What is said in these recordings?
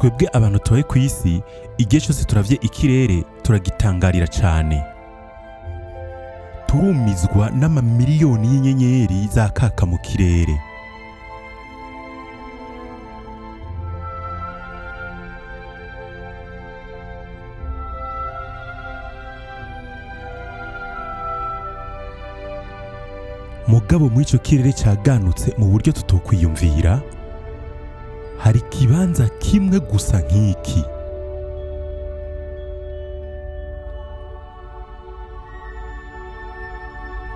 Twebwe abantu tubaye ku isi, igihe cyose turavye ikirere turagitangarira cane. Turumizwa n'amamiliyoni y'inyenyeri zakaka mu kirere. Mugabo muri ico kirere caganutse mu buryo tutokwiyumvira, hari ikibanza kimwe gusa nk'iki.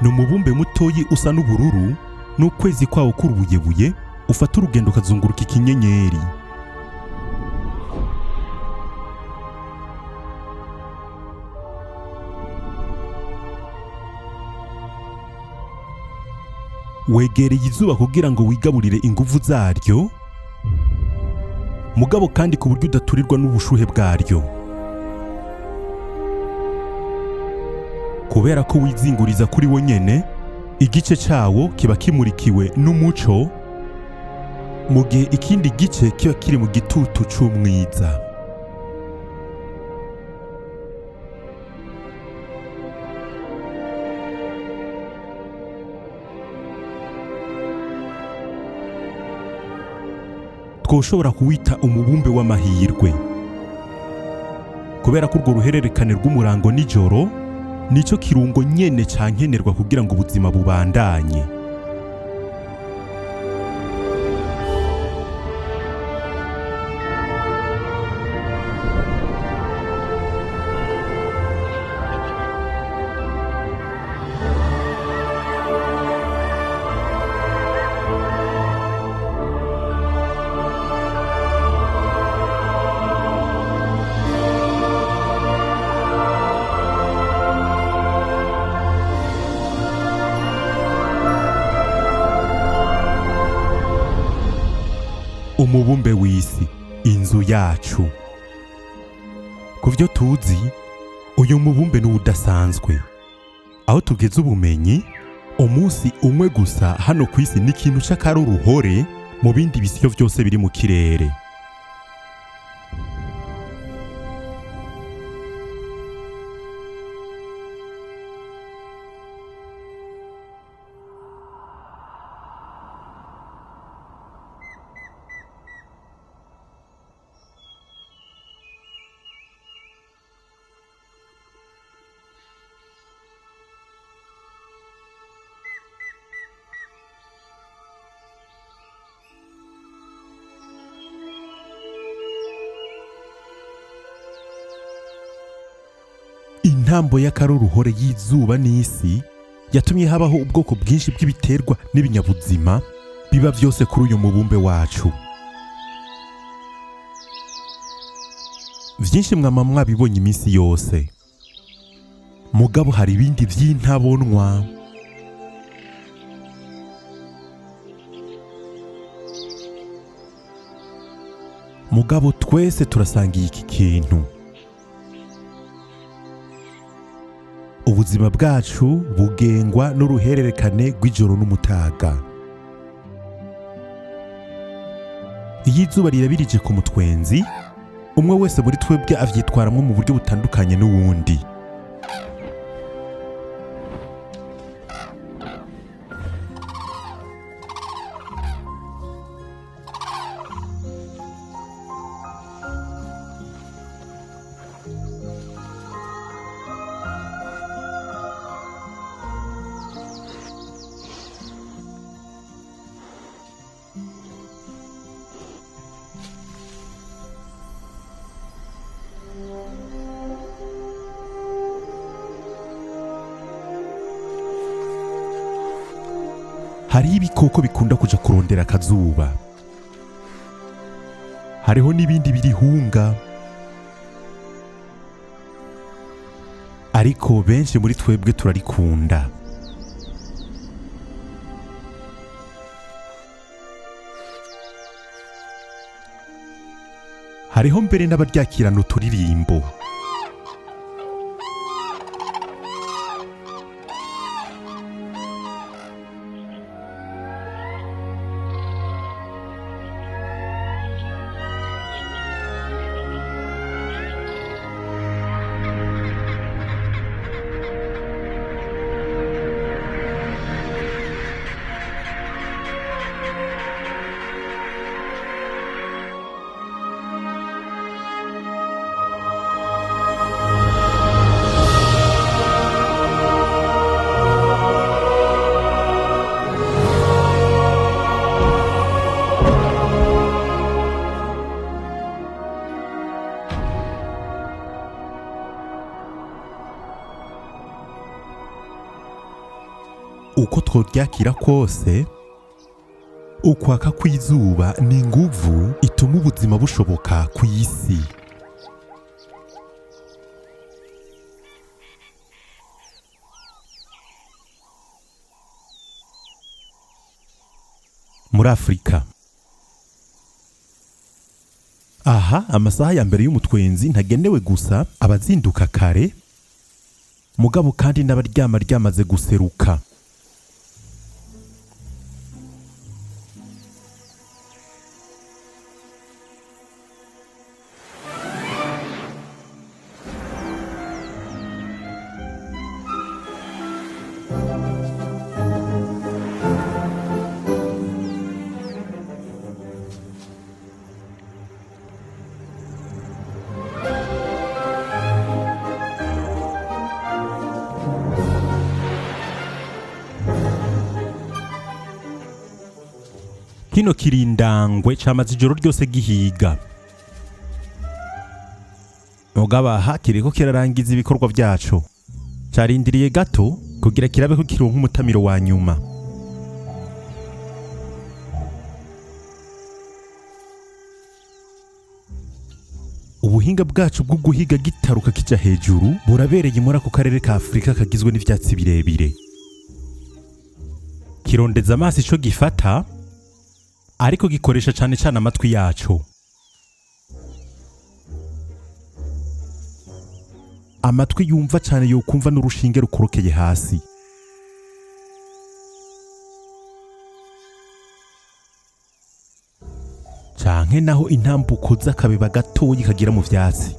Ni umubumbe mutoyi usa n'ubururu n'ukwezi kwawo k'urubuyebuye, ufata urugendo ukazunguruka ikinyenyeri. Wegereye izuba kugira ngo wigaburire inguvu zaryo, mugabo kandi ku buryo udaturirwa n'ubushuhe bwaryo. Kubera ko wizinguriza kuri wo nyene, igice cawo kiba kimurikiwe n'umuco, mu gihe ikindi gice kiba kiri mu gitutu c'umwiza. Twoshobora kuwita umubumbe w'amahirwe, kubera ko urwo ruhererekane rw'umurango nijoro nico kirungo nyene cankenerwa kugira ngo ubuzima bubandanye. Umubumbe w'isi, inzu yacu. Ku byo tuzi, uyu mubumbe ni udasanzwe. Aho tugeze ubumenyi, umunsi umwe gusa hano ku isi ni ikintu c'akaroruhore mu bindi bisyo vyose biri mu kirere. Intambo y'akaroruhore y'izuba n'isi yatumye habaho ubwoko bwinshi bw'ibiterwa n'ibinyabuzima biba vyose kuri uyu mubumbe wacu. Vyinshi mwama mwabibonye iminsi yose, mugabo hari ibindi vy'intabonwa. Mugabo twese turasangiye iki kintu. Ubuzima bwacu bugengwa n'uruhererekane rw'ijoro n'umutaga. Iyo izuba rirabirije ku mutwenzi, umwe wese muri twebwe avyitwaramwo mu buryo butandukanye n'uwundi. Hariho ibikoko bikunda kuja kurondera akazuba, hariho n'ibindi birihunga, ariko benshi muri twebwe turarikunda. Hariho mbere n'abaryakirana uturirimbo. Uko tworyakira kose, ukwaka kw'izuba ni inguvu ituma ubuzima bushoboka ku isi. Muri Afurika aha, amasaha ya mbere y'umutwenzi ntagenewe gusa abazinduka kare, mugabo kandi n'abaryama ryamaze guseruka. Kino kirindangwe camaze ijoro ryose gihiga, mugabo aha kiriko kirarangiza ibikorwa vyaco. Carindiriye gato kugira kirabe ko kironka umutamiro wa nyuma. Ubuhinga bwacu bwo guhiga gitaruka kija hejuru burabereye muri ako karere ka Afurika kagizwe n'ivyatsi birebire. Kirondeza amaso ico gifata, ariko gikoresha cane cane amatwi yaco. Amatwi yumva cane yokumva n'urushinge rukorokeye hasi. Canke naho intambuko z'akabeba gatoyi kagira mu vyatsi.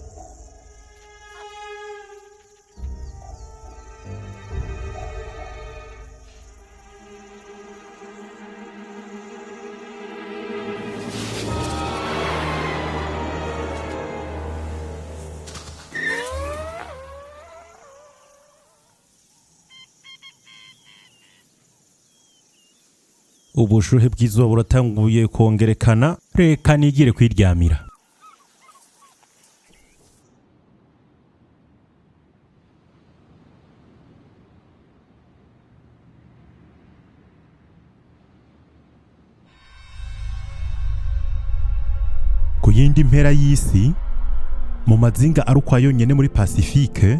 Ubushuhe bw'izuba buratanguye kongerekana, reka nigire kwiryamira. Ku yindi mpera y'isi, mu mazinga ari ukwa yonyene muri Pasifike,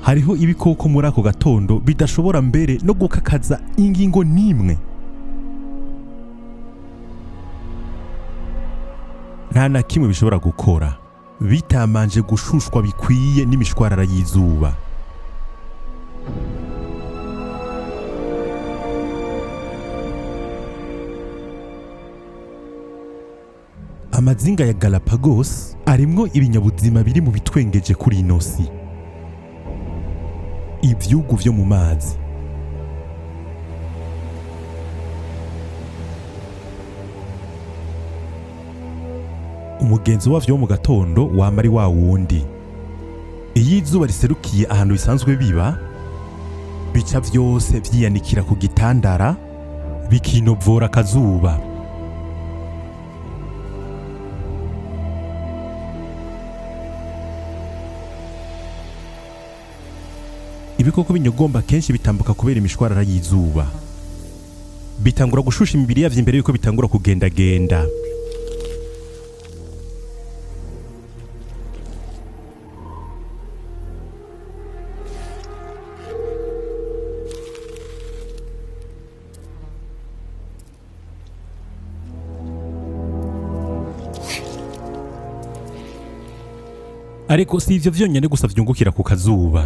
hariho ibikoko muri ako gatondo bidashobora mbere no gukakaza ingingo n'imwe. Nta na kimwe bishobora gukora bitamanje gushushwa bikwiye n'imishwarara y'izuba. Amazinga ya Galapagos arimwo ibinyabuzima biri mu bitwengeje kuri ino si. Ivyugu vyo mu mazi. Umugenzo wavyo wo mu gatondo wama ari wa wundi. Iyo izuba riserukiye ahantu bisanzwe biba, bica vyose vyiyanikira ku gitandara, bikinovora akazuba. Ibikoko binyogomba kenshi bitambuka kubera imishwarara y'izuba. Bitangura gushusha imibiri yavyo imbere yuko bitangura kugendagenda. Ariko si ivyo vyonyene gusa vyungukira ku kazuba.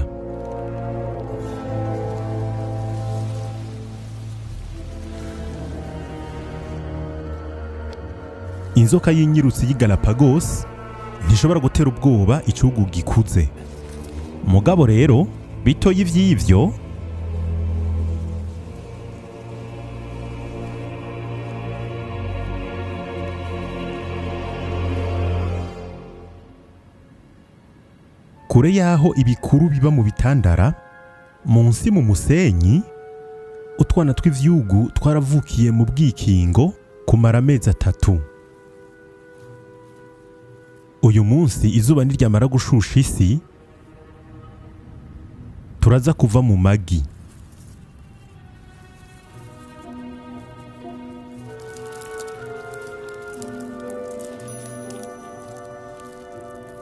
Inzoka y'inyirutsi y'i Galapagos ntishobora gutera ubwoba icugu gikuze. Mugabo rero bitoyi vy'ivyo, kure yaho ibikuru biba mu bitandara, munsi mu musenyi, utwana tw'ivyugu twaravukiye mu bwikingo kumara amezi 3. Uyu munsi izuba niryamara gushusha isi, turaza kuva mu magi.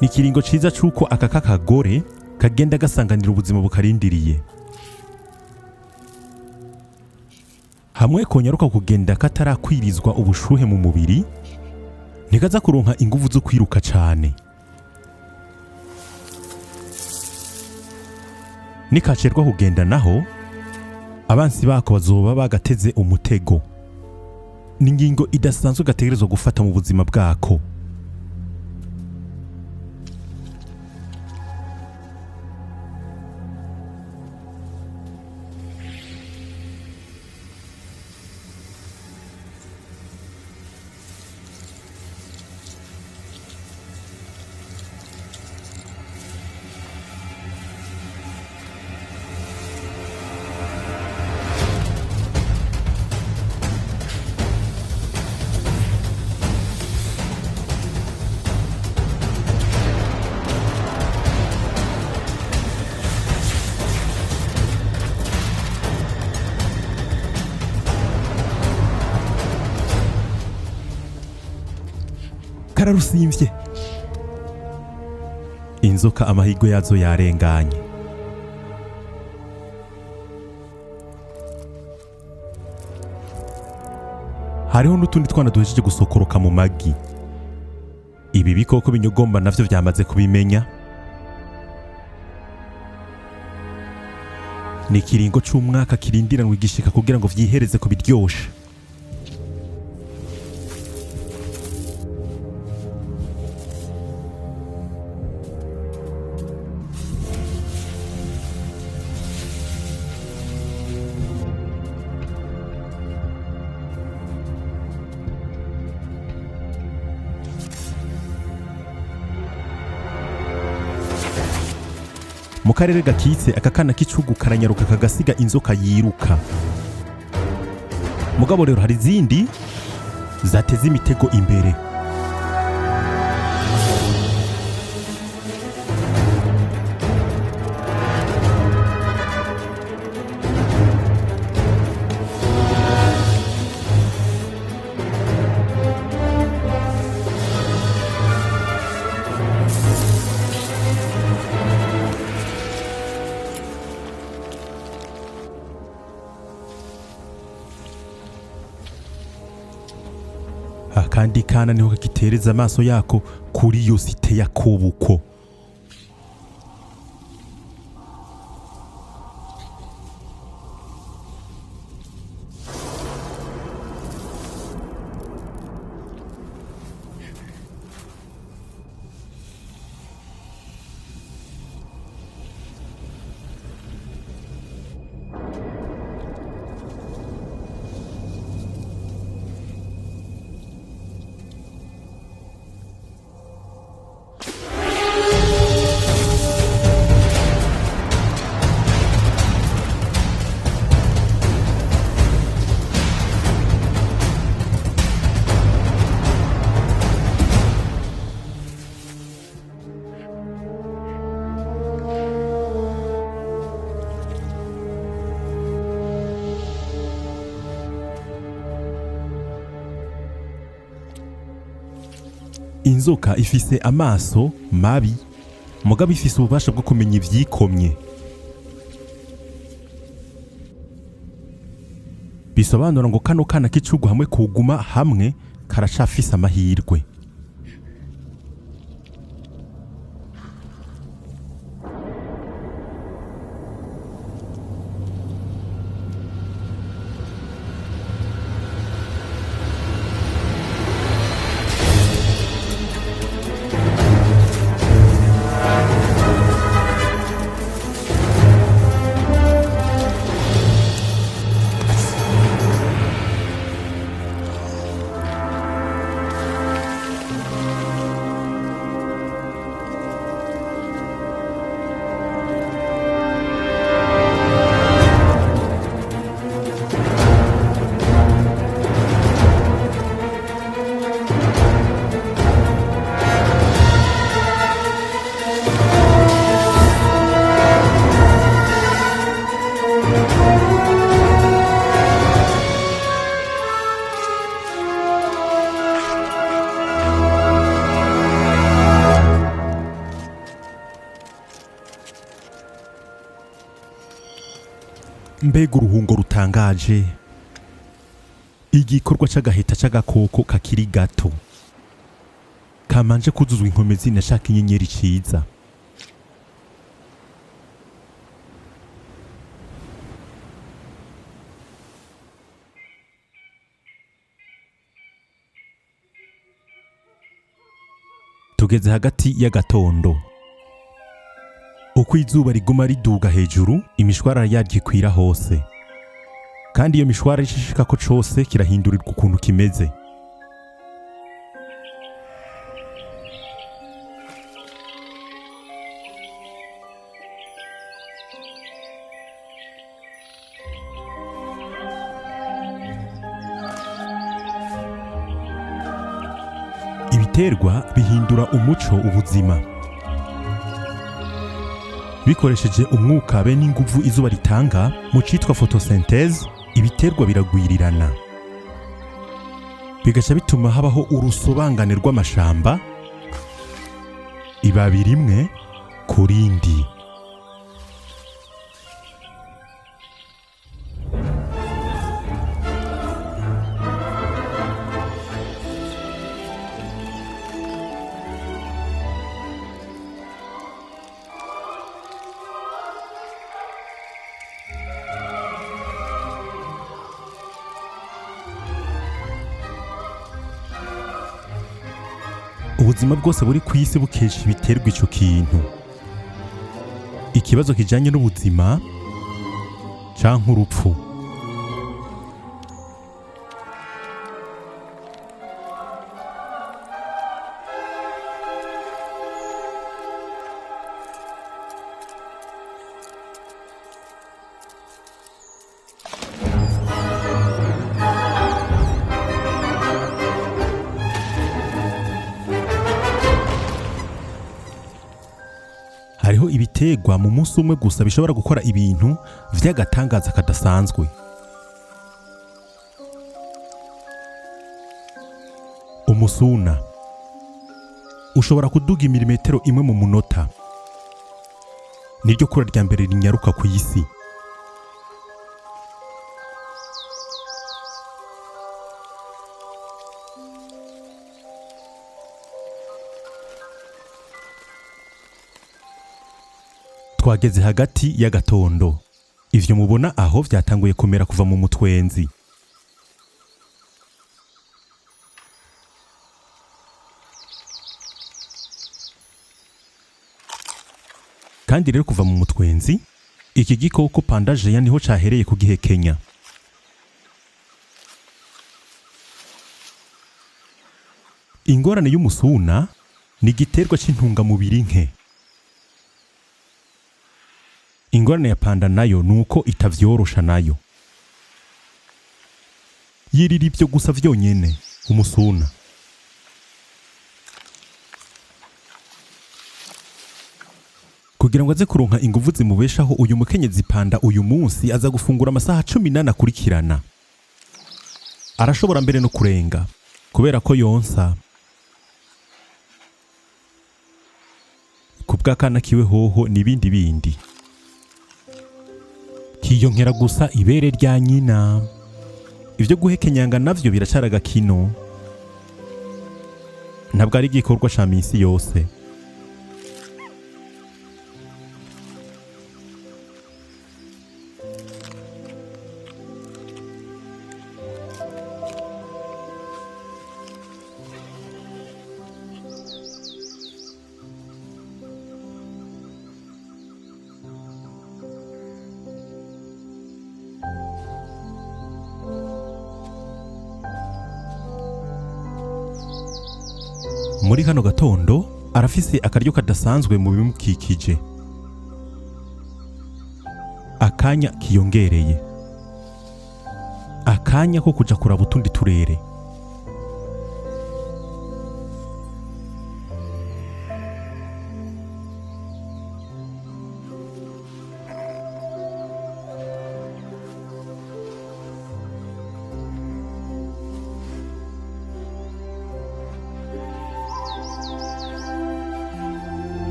Ni ikiringo ciza c'uko aka k'akagore kagenda gasanganira ubuzima bukarindiriye. Hamwe konyaruka kugenda katarakwirizwa ubushuhe mu mubiri, ntikaza kuronka inguvu zo kwiruka cane. Nikacerwa kugenda naho, abansi bako bazoba bagateze umutego. Ni ingingo idasanzwe gategerezwa gufata mu buzima bwako. Kararusimvye. Inzoka amahirwe yazo yarenganye. Hariho n'utundi twana duhejeje gusokoroka mu magi. Ibi bikoko binyogomba navyo vyamaze kubimenya. Ni ikiringo c'umwaka kirindiranwa igishika kugira ngo vyihereze ku biryoshe. Mu karere gakitse, aka kana k'icugu karanyaruka kagasiga inzoka yiruka. Mugabo rero hari izindi zateze imitego imbere. Akandi kana niho kakitereza amaso yako kuri iyo site ya Kobuko. Inzoka ifise amaso mabi, mugabo ifise ububasha bwo kumenya ivyikomye. Bisobanura ngo kano kana k'icugu hamwe kuguma hamwe karacafise amahirwe. Mbega uruhungo rutangaje! Igikorwa c'agaheta c'agakoko kakiri gato kamanje kuzuzwa inkomezi na shaka inyenyeri ciza. Tugeze hagati y'agatondo. Uko izuba riguma riduga hejuru, imishwarara yaryo ikwira hose, kandi iyo mishwarara ishishikako cose kirahindurirwa ukuntu kimeze. Ibiterwa bihindura umuco ubuzima bikoresheje umwuka be n'inguvu izuba ritanga mu citwa photosynthèse. Ibiterwa biragwirirana, bigaca bituma habaho urusobangane rw'amashamba, ibabi rimwe ku rindi. Ubuzima bwose buri ku isi bukesha ibiterwa ico kintu. Ikibazo kijanye n'ubuzima canke urupfu. Hariho ibiterwa mu munsi umwe gusa bishobora gukora ibintu vy'agatangaza kadasanzwe. Umusuna ushobora kuduga imilimetero 1 mu munota. Niryo kura rya mbere rinyaruka ku isi. Twageze hagati y'agatondo. Ivyo mubona aho vyatanguye kumera kuva mu mutwenzi. Kandi rero kuva mu mutwenzi, iki gikoko panda géant niho cahereye kugihekenya. Ingorane y'umusuna ni igiterwa c'intungamubiri nke. Ingorane ya panda nayo nuko itavyorosha nayo. Yirira ivyo gusa vyonyene, umusuna. Kugira ngo aze kuronka inguvu zimubeshaho, uyu mukenyezi panda uyu munsi aza gufungura amasaha 14 akurikirana. Arashobora mbere no kurenga, kubera ko yonsa. Kubw'akana kiwe hoho n'ibindi bindi. Kiyonkera gusa ibere rya nyina. Ivyo guhekenyanga navyo biracara agakino. Ntabwo ari igikorwa ca misi yose. Muri kano gatondo arafise akaryo kadasanzwe mu bimukikije, akanya kiyongereye, akanya ko kuja kuraba utundi turere.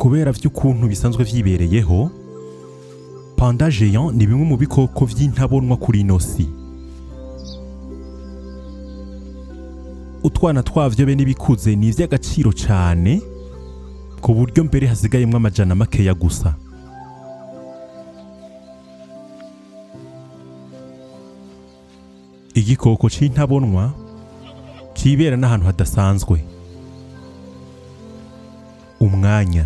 Kubera vy'ukuntu bisanzwe vyibereyeho, panda géant ni bimwe mu bikoko vy'intabonwa kuri ino si. Utwana twavyo be n'ibikuze ni ivy'agaciro cane, ku buryo mbere hasigayemwo amajana makeya gusa. Igikoko c'intabonwa cibera n'ahantu hadasanzwe. Umwanya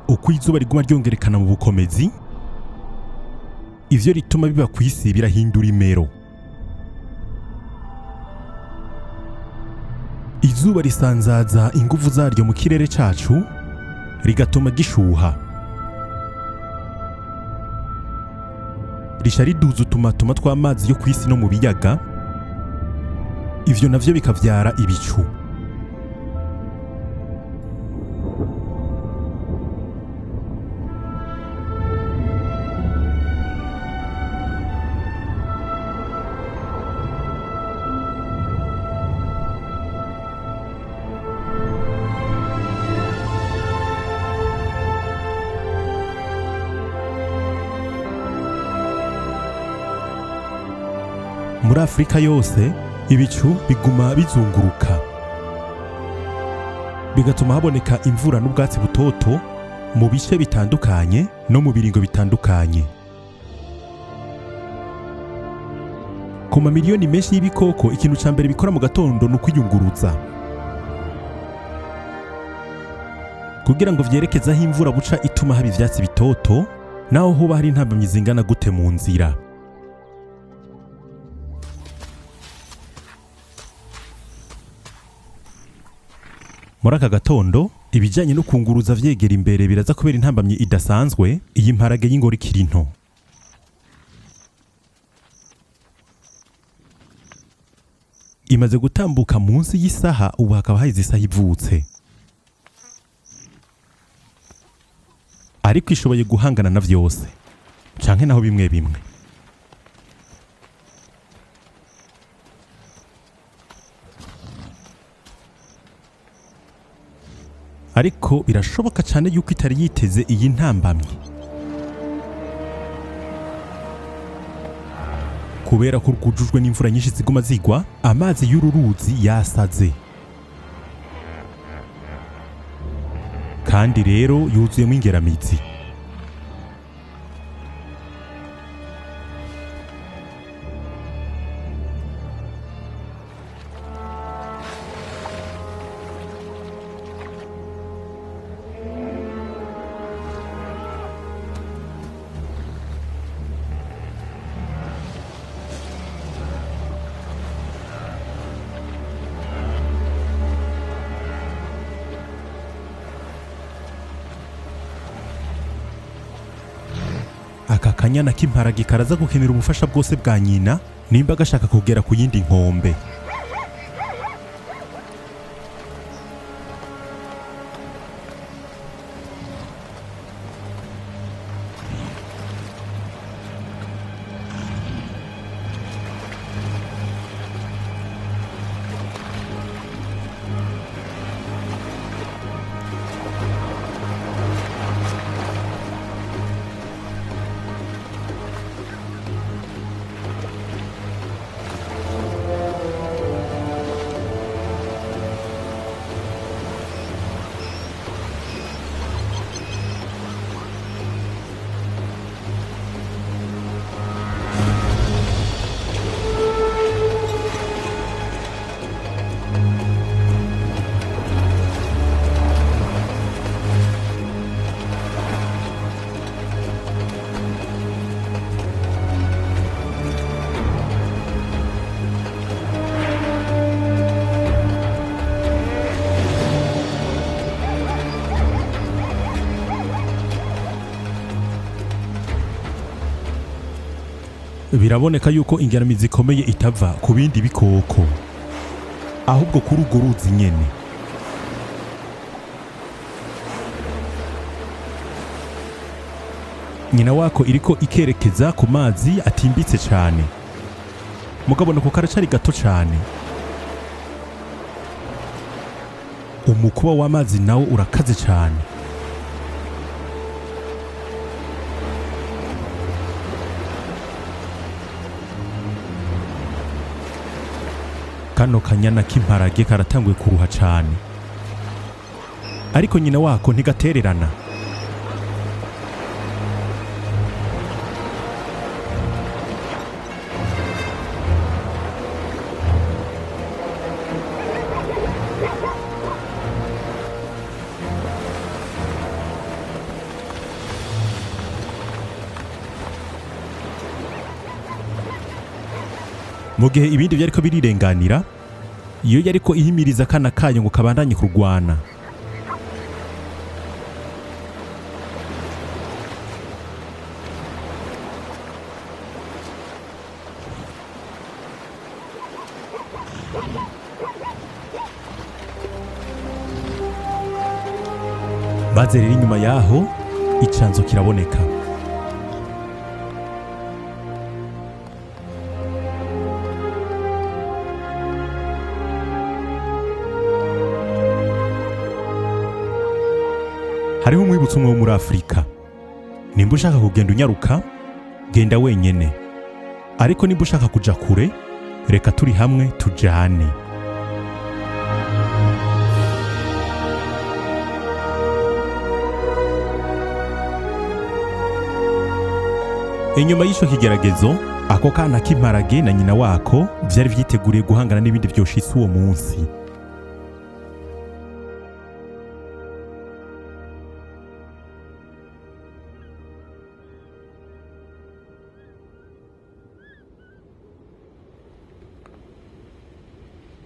uko izuba riguma ryongerekana mu bukomezi, ivyo rituma biba ku isi birahindura imero. Izuba risanzaza inguvu zaryo mu kirere cacu, rigatuma gishuha, risha riduza utumatuma tw'amazi yo ku isi no mu biyaga. Ivyo navyo bikavyara ibicu. Muri Afurika yose ibicu biguma bizunguruka, bigatuma haboneka imvura n'ubwatsi butoto mu bice bitandukanye no mu biringo bitandukanye. Ku mamiliyoni menshi y'ibikoko, ikintu ca mbere bikora mu gatondo ni ukwiyunguruza kugira ngo vyerekeze aho imvura buca ituma haba ivyatsi bitoto, naho hoba hari intambamyi zingana gute mu nzira. Muri aka gatondo, ibijyanye no kunguruza vyegera imbere biraza kubera intambamyi idasanzwe iyi mparage y'ingoro ikiri nto. Imaze gutambuka munsi y'isaha, ubu hakaba haheze isaha ivutse, ariko ishoboye guhangana na vyose canke naho bimwe bimwe. Ariko birashoboka cyane yuko itari yiteze iyi ntambamyi, kubera ko rwujujwe n'imvura nyinshi ziguma zigwa. Amazi y'uru ruzi yasaze, kandi rero yuzuyemo ingeramizi. Aka kanyana k'imparage karaza gukenera ubufasha bwose bwa nyina nimba gashaka kugera ku yindi nkombe. Biraboneka yuko ingeramizi ikomeye itava ku bindi bikoko, ahubwo kuri urwo ruzi nyene. Nyina wako iriko ikerekeza ku mazi atimbitse cane, mugabo nako karacari gato cane. Umukuba w'amazi nawo urakaze cane. Kano kanyana k'imparage karatanguye kuruha cane, ariko nyina wako ntigatererana. Mu gihe ibindi vyariko birirenganira, iyo yariko ihimiriza akana kayo ngo kabandanye kurwana. Maze rero inyuma yaho icanzo kiraboneka. Hariho umwibutso umwe wo muri Afurika: nimba ushaka kugenda unyaruka, genda wenyene, ariko nimba ushaka kuja kure, reka turi hamwe tujane. Inyuma y'ico kigeragezo, ako kana k'imparage na nyina wako vyari vyiteguriye guhangana n'ibindi vyoshitse uwo munsi.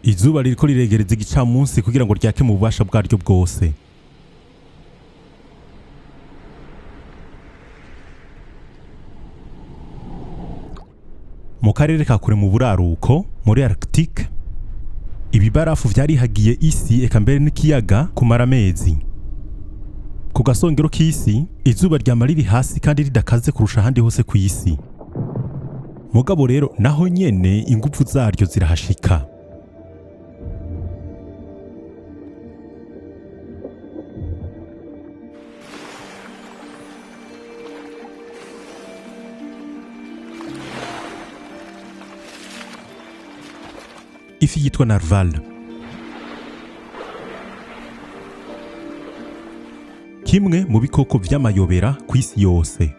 Izuba ririko riregereza igicamunsi kugira ngo ryake mu bubasha bwaryo bwose. Mu karere ka kure mu buraruko muri Arctique, ibibarafu vyarihagiye isi eka mbere n'ikiyaga kumara amezi. Ku gasongero k'isi, izuba ryama riri hasi kandi ridakaze kurusha ahandi hose ku isi. Mugabo rero naho nyene inguvu zaryo zirahashika. Ifi yitwa narval, kimwe mu bikoko vy'amayobera ku isi yose.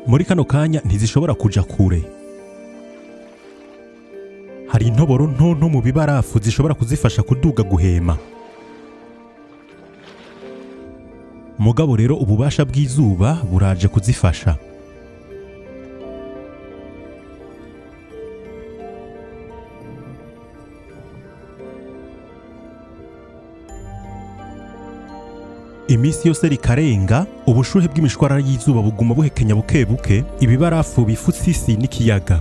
Muri kano kanya ntizishobora kuja kure. Hari intoboro nto nto mu bibarafu zishobora kuzifasha kuduga guhema. Mugabo rero ububasha bw'izuba buraje kuzifasha. Iminsi yose rikarenga, ubushuhe bw'imishwarara y'izuba buguma buhekenya buke buke ibibarafu bifutse isi n'ikiyaga.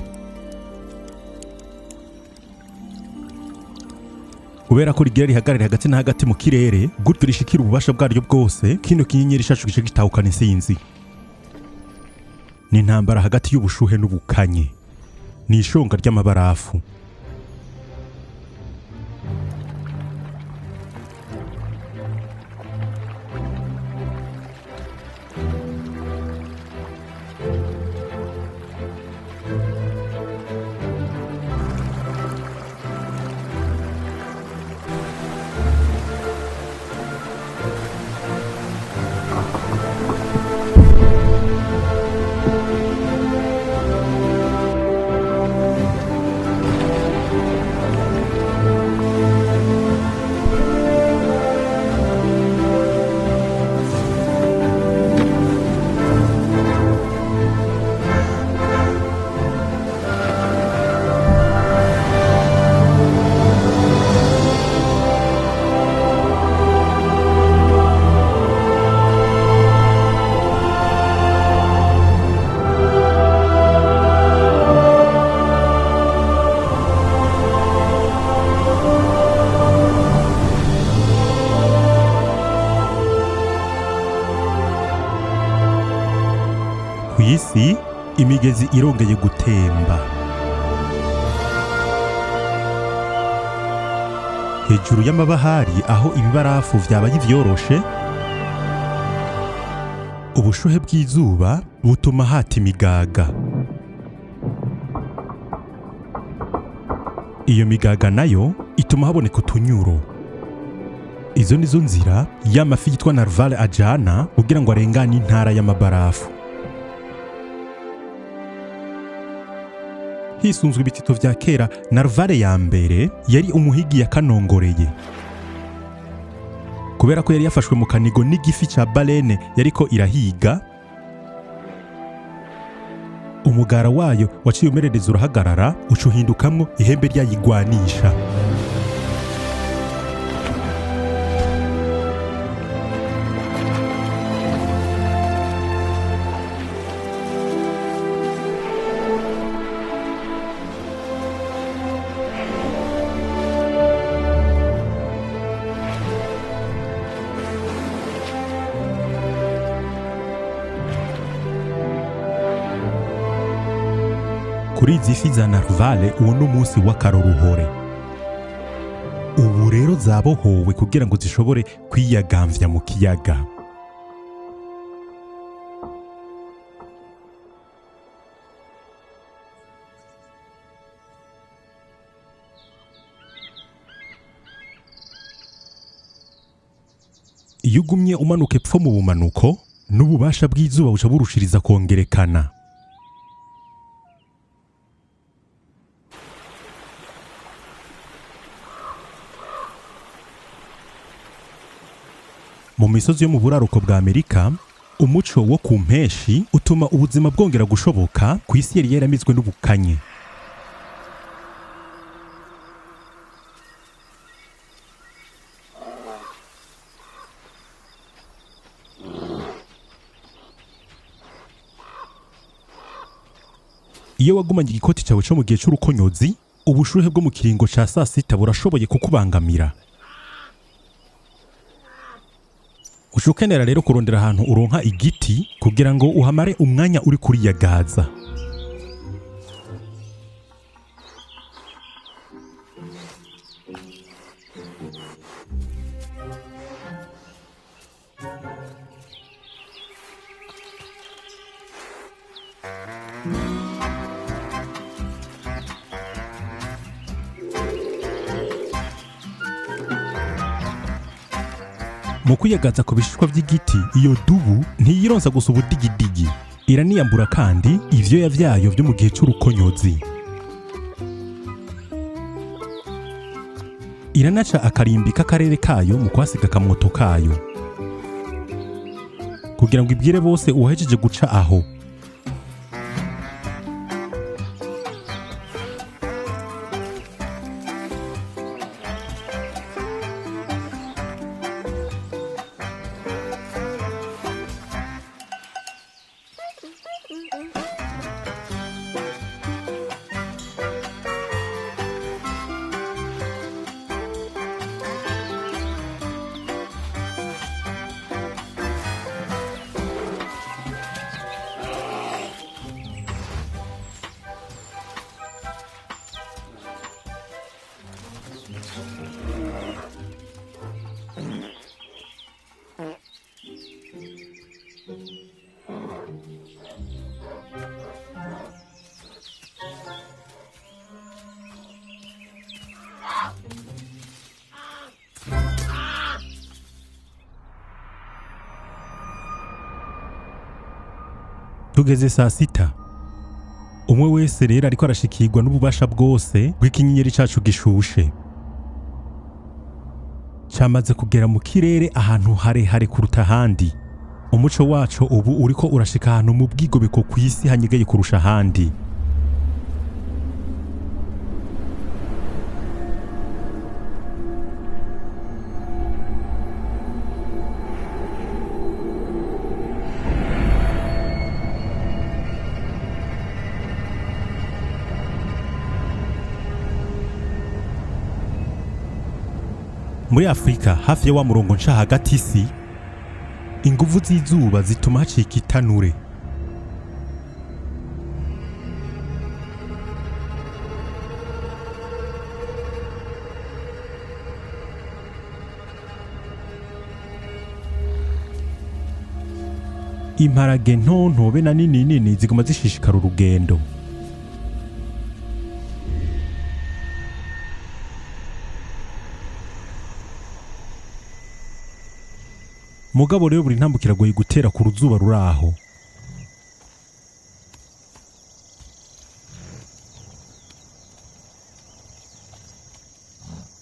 Kubera ko rigira rihagarare hagati na hagati mu kirere, gutyo rishikira ububasha bwaryo bwose, kino kinyenyeri cacu gice gitahukana intsinzi. Ni intambara hagati y'ubushuhe n'ubukanye, ni ishonga ry'amabarafu. Imigezi irongeye gutemba. Hejuru y'amabahari, aho ibibarafu vyabaye ivyoroshe, ubushuhe bw'izuba butuma hata imigaga. Iyo migaga nayo ituma haboneka utunyuro. Izo nizo nzira y'amafi yitwa narvale ajana kugira ngo arengane intara y'amabarafu. Hisunzwe ibitito vya kera, narvale ya mbere yari umuhigi yakanongoreye. Kubera ko yari yafashwe mu kanigo n'igifi ca balene yariko irahiga, umugara wayo waciye umerereza urahagarara, uca uhindukamwo ihembe ryayigwanisha. Kuri izi fi za narvale, uwo ni umunsi w'akaroruhore. Ubu rero zabohowe kugira ngo zishobore kwiyagamvya mu kiyaga. Iyo ugumye umanuka epfo mu bumanuko, n'ububasha bw'izuba buca burushiriza kongerekana. Mu misozi yo mu buraruko bwa Amerika, umuco wo ku mpeshi utuma ubuzima bwongera gushoboka ku isi yari yaramizwe n'ubukanye. Iyo wagumanye igikoti cyawe cyo mu gihe cy'urukonyozi, ubushuhe bwo mu kiringo ca saa sita burashoboye kukubangamira. Uca ukenera rero kurondera ahantu uronka igiti kugira ngo uhamare umwanya uri kuriyagaza. Mu kwiyagaza ku bishishwa by'igiti, iyo dubu ntiyironsa gusa ubudigidigi, iraniyambura kandi ivyoya vyayo vyo mu gihe c'urukonyozi. Iranaca akarimbi k'akarere kayo mu kwasiga akamwoto kayo kugira ngo ibwire bose uwahejeje guca aho. Tugeze saa sita, umwe wese rero ariko arashikirwa n'ububasha bwose bw'ikinyenyeri cacu gishushe. Camaze kugera mu kirere ahantu harehare kuruta ahandi. Umuco waco ubu uriko urashika ahantu mu bwigobeko kw'isi hanyegeye kurusha ahandi. Muri Afurika, hafi ya wa murongo nca hagati isi, inguvu z'izuba zituma hacika itanure. Imparage ntonto be na nini nini ziguma zishishikara urugendo. Mugabo rero buri ntambuko iragoye gutera ku ruzuba ruraho.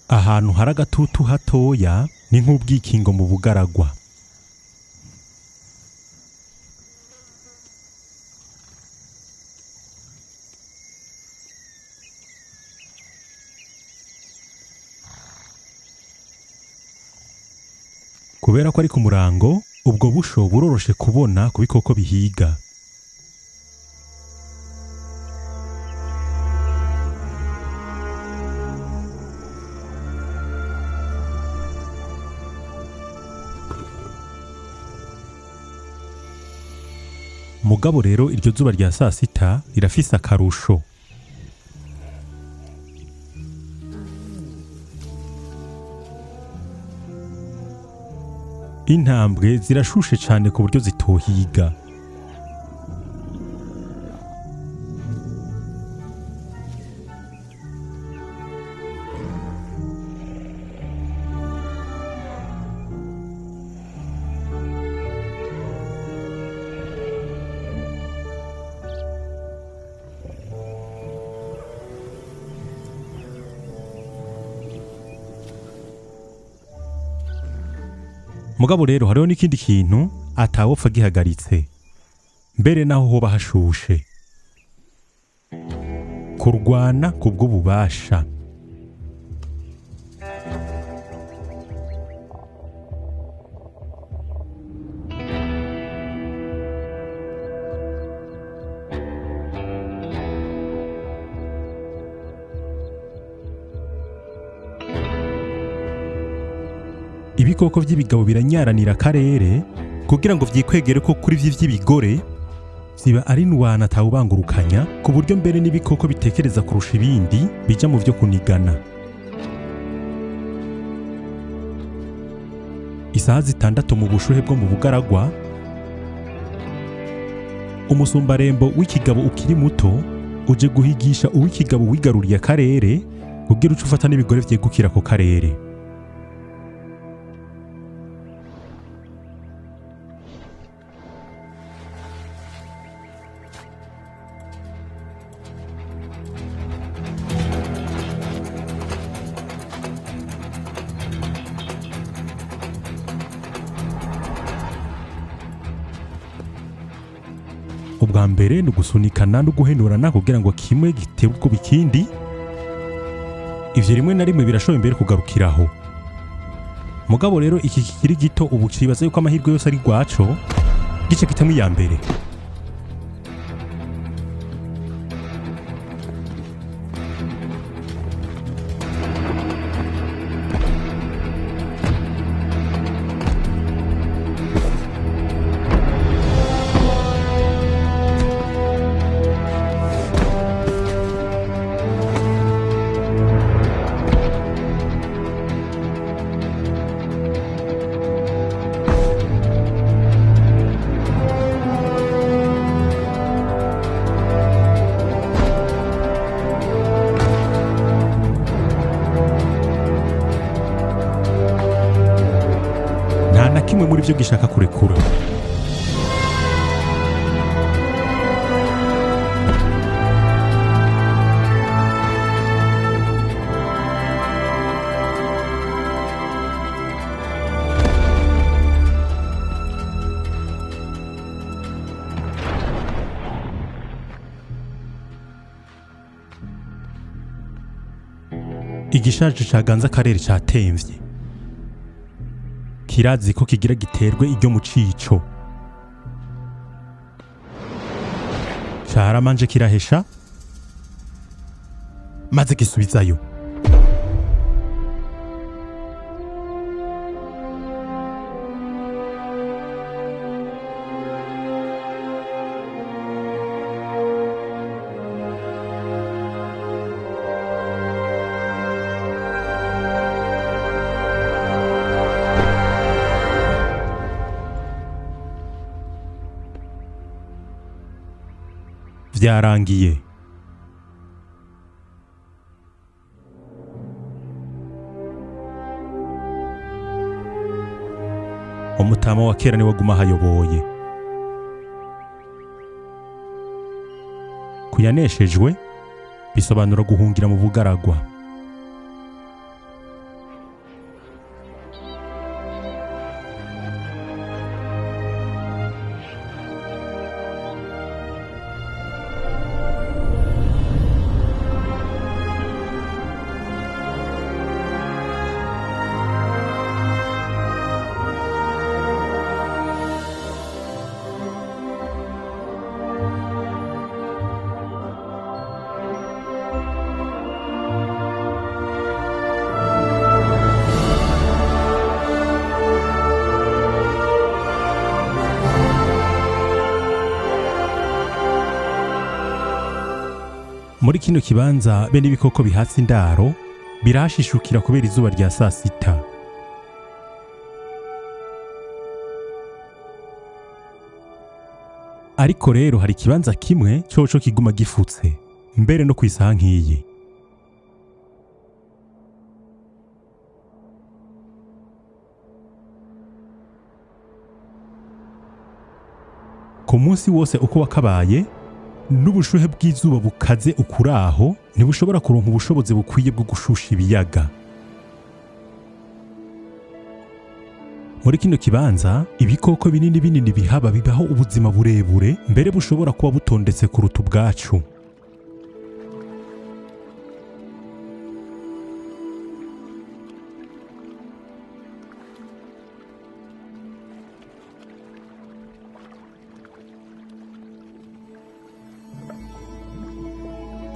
Ahantu hari agatutu hatoya ni nk'ubwikingo mu bugaragwa. Kubera ko ari ku murango, ubwo busho buroroshe kubona ku bikoko bihiga. Mugabo rero iryo zuba rya sasita rirafise akarusho. Intambwe zirashushe cane ku buryo zitohiga. Mugabo rero hariho n'ikindi kintu atawopfa gihagaritse, mbere naho hoba hashushe: kurwana kubw'ububasha. Ibikoko vy'ibigabo biranyaranira akarere kugira ngo vyikwegere ko kuri vyi vy'ibigore ziba ari nwana atawubangurukanya, ku buryo mbere n'ibikoko bitekereza kurusha ibindi bija mu vyo kunigana. Isaha 6 mu bushuhe bwo mu bugaragwa, umusumbarembo w'ikigabo ukiri muto uje guhigisha uw'ikigabo wigaruriye akarere kugira uce ufata n'ibigore vyegukira ako karere. Ubwa mbere ni ugusunikana no guhenurana kugira ngo kimwe gitere ubwoba ikindi. Ivyo rimwe na rimwe birashoboye imbere kugarukiraho. Mugabo rero iki kikiri gito ubu cibaza yuko amahirwe yose ari rwaco, gice kitamwe iya mbere. Nta na kimwe muri byo gishaka kurekura. Igishaje caganze akarere catemvye, kirazi ko kigira giterwe iryo mu cico. Caramanje kirahesha maze gisubizayo. Vyarangiye. Umutama wa kera niwe aguma ahayoboye. Kuyaneshejwe bisobanura guhungira mu bugaragwa. Muri kino kibanza be n'ibikoko bihatse indaro birahashishukira kubera izuba rya saa sita. Ariko rero hari ikibanza kimwe coco kiguma gifutse mbere no kw'isaha nk'iyi. Ku munsi wose uko wakabaye n'ubushuhe bw'izuba bukaze ukuraho ntibushobora kuronka ubushobozi bukwiye bwo gushusha ibiyaga. Muri kino kibanza ibikoko binini binini bihaba bibaho ubuzima burebure mbere bushobora kuba butondetse kuruta ubwacu.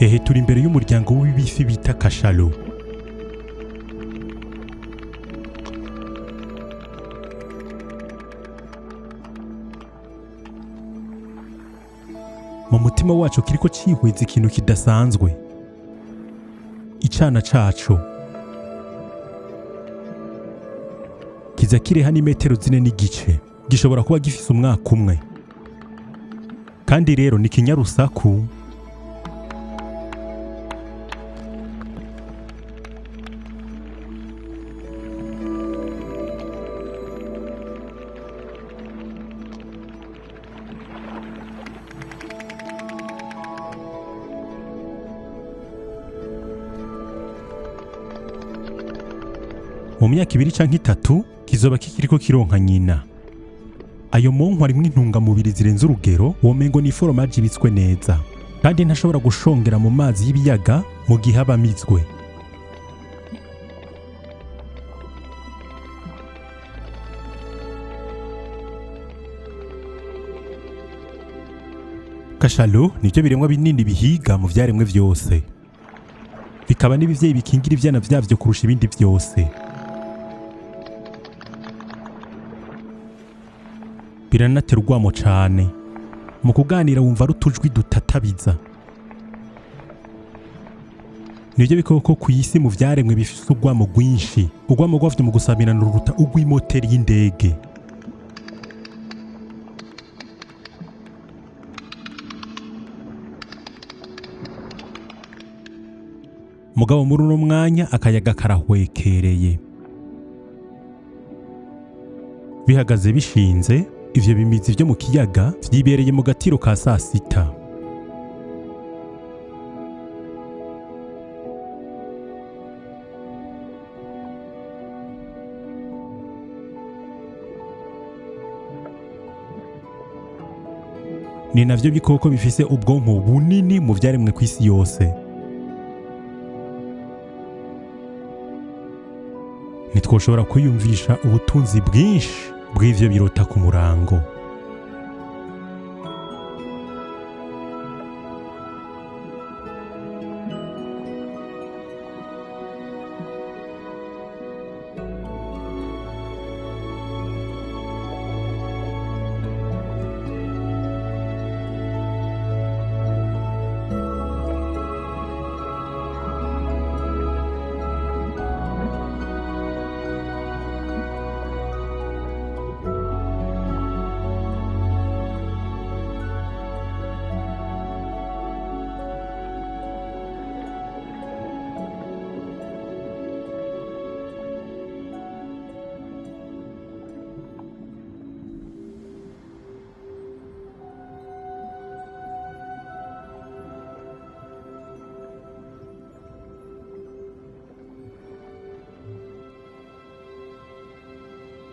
Ehe turi imbere y'umuryango w'ibifi bita kashalo. Mu mutima wacu kiriko cihweza ikintu kidasanzwe. Icana caco kiza kireha n'imetero 4.5, gishobora kuba gifise umwaka umwe. Kandi rero ni kinyarusaku. Mu myaka 2 canke 3 kizoba kikiriko kironka nyina. Ayo monko arimwo intungamubiri zirenze urugero, womengo ni foromaje ibitswe neza, kandi ntashobora gushongera mu mazi y'ibiyaga mu gihe aba amizwe. Kashalo nivyo biremwa binini bihiga mu vyaremwe vyose, bikaba n'ibivyeyi bikingira ivyana vyavyo kurusha ibindi vyose. Biranatera urwamo cane. Mu kuganira wumva ari utujwi dutatabiza. Nivyo bikoko ku isi mu vyaremwe bifise urwamo rwinshi. Urwamo rwavyo mu gusamirana ruruta urw'imoteri y'indege. Mugabo muri uno mwanya akayaga karahwekereye. Bihagaze bishinze, ivyo bimizi vyo mu kiyaga vyibereye mu gatiro ka saa sita. Ni navyo bikoko bifise ubwonko bunini mu vyaremwe kw'isi yose. Ntitwoshobora kwiyumvisha ubutunzi bwinshi bw'ivyo birota ku murango.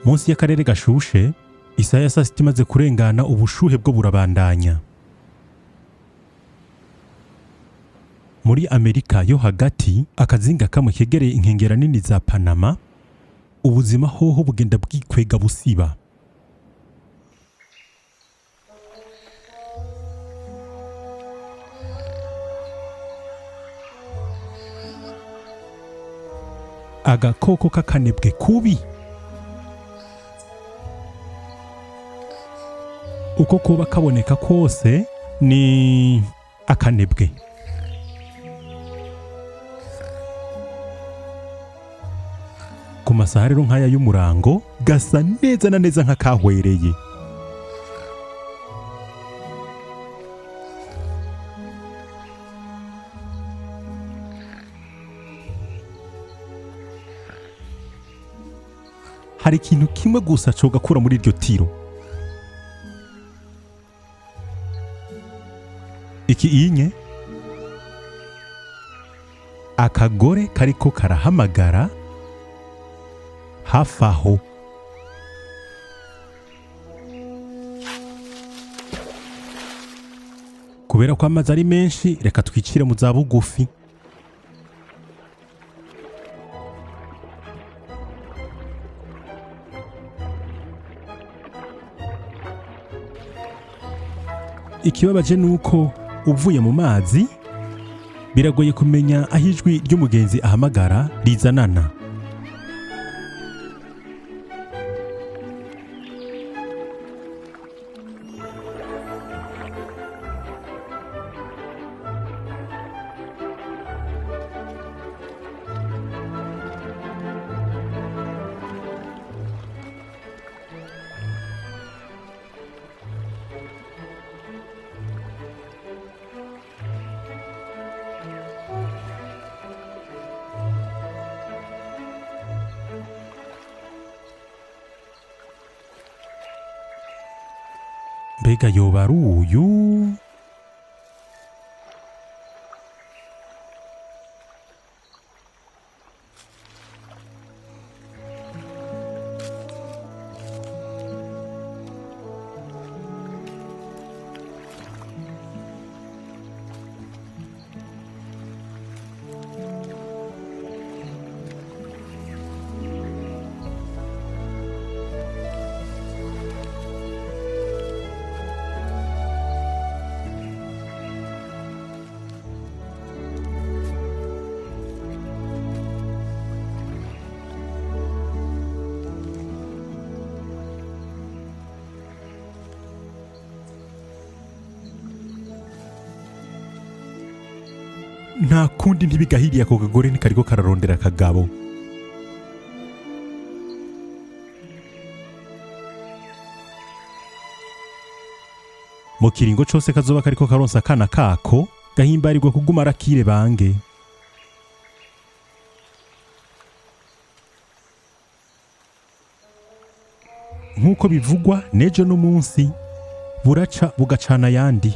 Munsi y'akarere gashushe, isaha ya 6:00 imaze kurengana, ubushuhe bwo burabandanya. Muri Amerika yo hagati, akazinga kamwe kegereye inkengera nini za Panama, ubuzima hoho bugenda bwikwega busiba. Agakoko k'akanebwe kubi, uko kuba kaboneka kose ni akanebwe. Ku masaha rero nk'aya y'umurango, gasa neza na neza nk'akahwereye. Hari ikintu kimwe gusa cogakura muri iryo tiro. Iki inye akagore kariko karahamagara hafi aho. Kubera ko amazi ari menshi, reka twicire mu za bugufi. Ikibabaje nuko uvuye mu mazi biragoye kumenya aho ijwi ry'umugenzi ahamagara rizanana. Mbega yoba ari uyu? Nta kundi, ntibigahiriye, ako kagore ntikariko kararondera akagabo. Mu kiringo cose kazoba kariko karonsa akana kako, gahimbarirwa kuguma arakire bange. Nk'uko bivugwa, n'ejo n'umunsi buraca bugacana ayandi.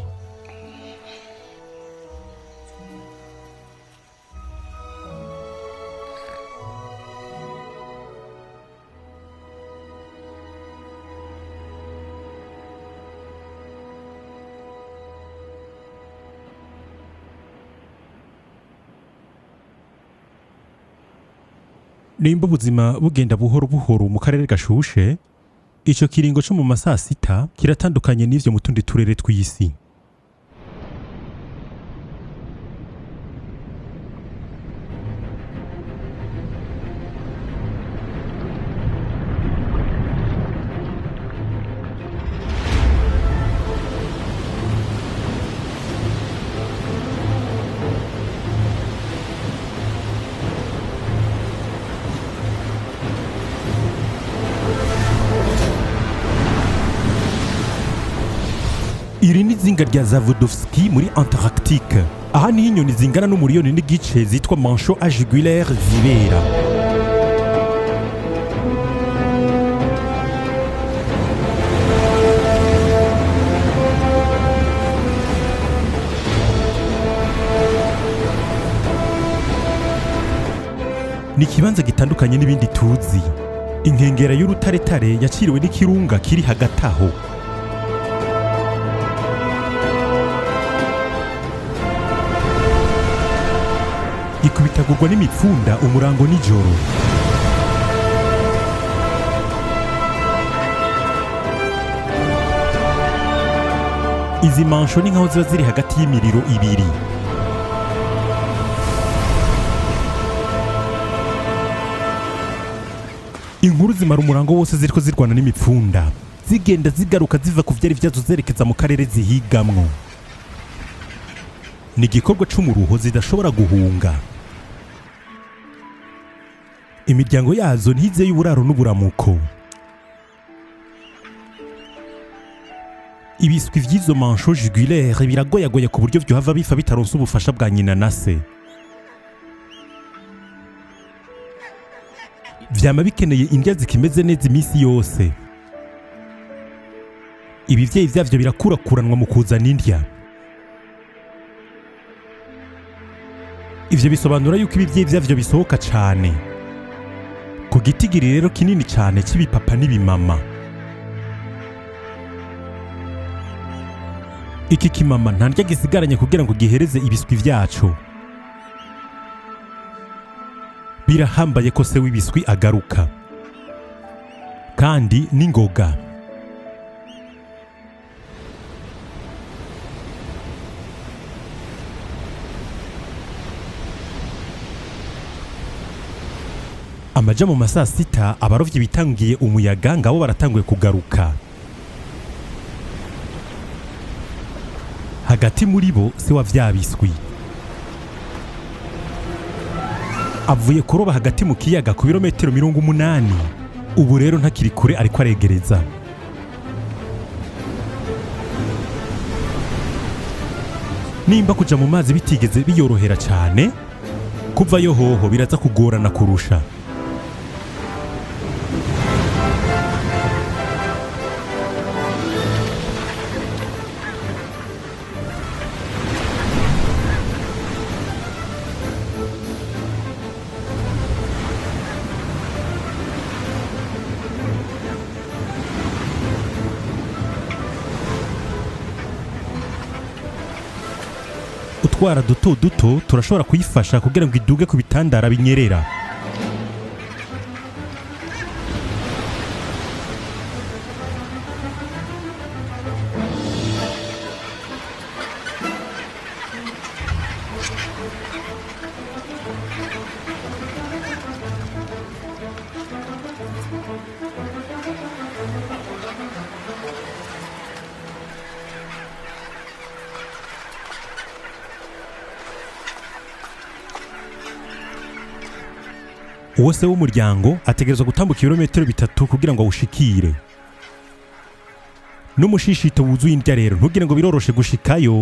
Nimba ubuzima bugenda buhoro buhoro mu karere gashushe, ico kiringo co mu 6:00 kiratandukanye n'ivyo mu tundi turere tw'isi. Iri ni izinga rya Zavodovski muri Antarctique. Aha niho inyoni zingana n'1.5 miliyoni zitwa manchot à jugulaire zibera. Ni ikibanza gitandukanye n'ibindi tuzi. Inkengera y'urutaretare yaciriwe n'ikirunga kiri hagati aho. Ikubitagurwa n'imipfunda umurango nijoro. Izi mansho ni nkaho ziba ziri hagati y'imiriro ibiri. Inkuru zimara umurango wose ziriko zirwana n'imipfunda, zigenda zigaruka ziva ku vyari vyazo zerekeza mu karere zihigamwo. Ni igikorwa c'umuruho zidashobora guhunga. Imiryango yazo ntizeye uburaro n'uburamuko. Ibiswi vy'izo mancho jugulaire biragoyagoya ku buryo vyohava bifa bitaronse ubufasha bwa nyina na se. Vyama bikeneye indya zikimeze neza iminsi yose. Ibivyeyi vyavyo birakurakuranwa mu kuzana indya. Ivyo bisobanura yuko ibivyeyi vyavyo bisohoka cane. Ku gitigiri rero kinini cane c'ibipapa n'ibimama. Iki kimama nta ndya gisigaranye kugira ngo gihereze ibiswi vyaco. Birahambaye ko se w'ibiswi agaruka. Kandi n'ingoga. Amaja mu masaa sita, abarovyi bitangiye umuyaga ngabo baratanguye kugaruka. Hagati muri bo se wa vya biswi avuye kuroba hagati mu kiyaga ku birometero 80. Ubu rero ntakiri kure, ariko aregereza. Nimba kuja mu mazi bitigeze biyorohera cane, kuvayo hoho biraza kugorana kurusha. Utwara duto duto turashobora kuyifasha kugira ngo iduge ku bitandara binyerera. Uwo se w'umuryango ategerezwa gutambuka ibirometero 3 kugira ngo awushikire. N'umushishito wuzuye indya rero ntugire ngo biroroshe gushikayo.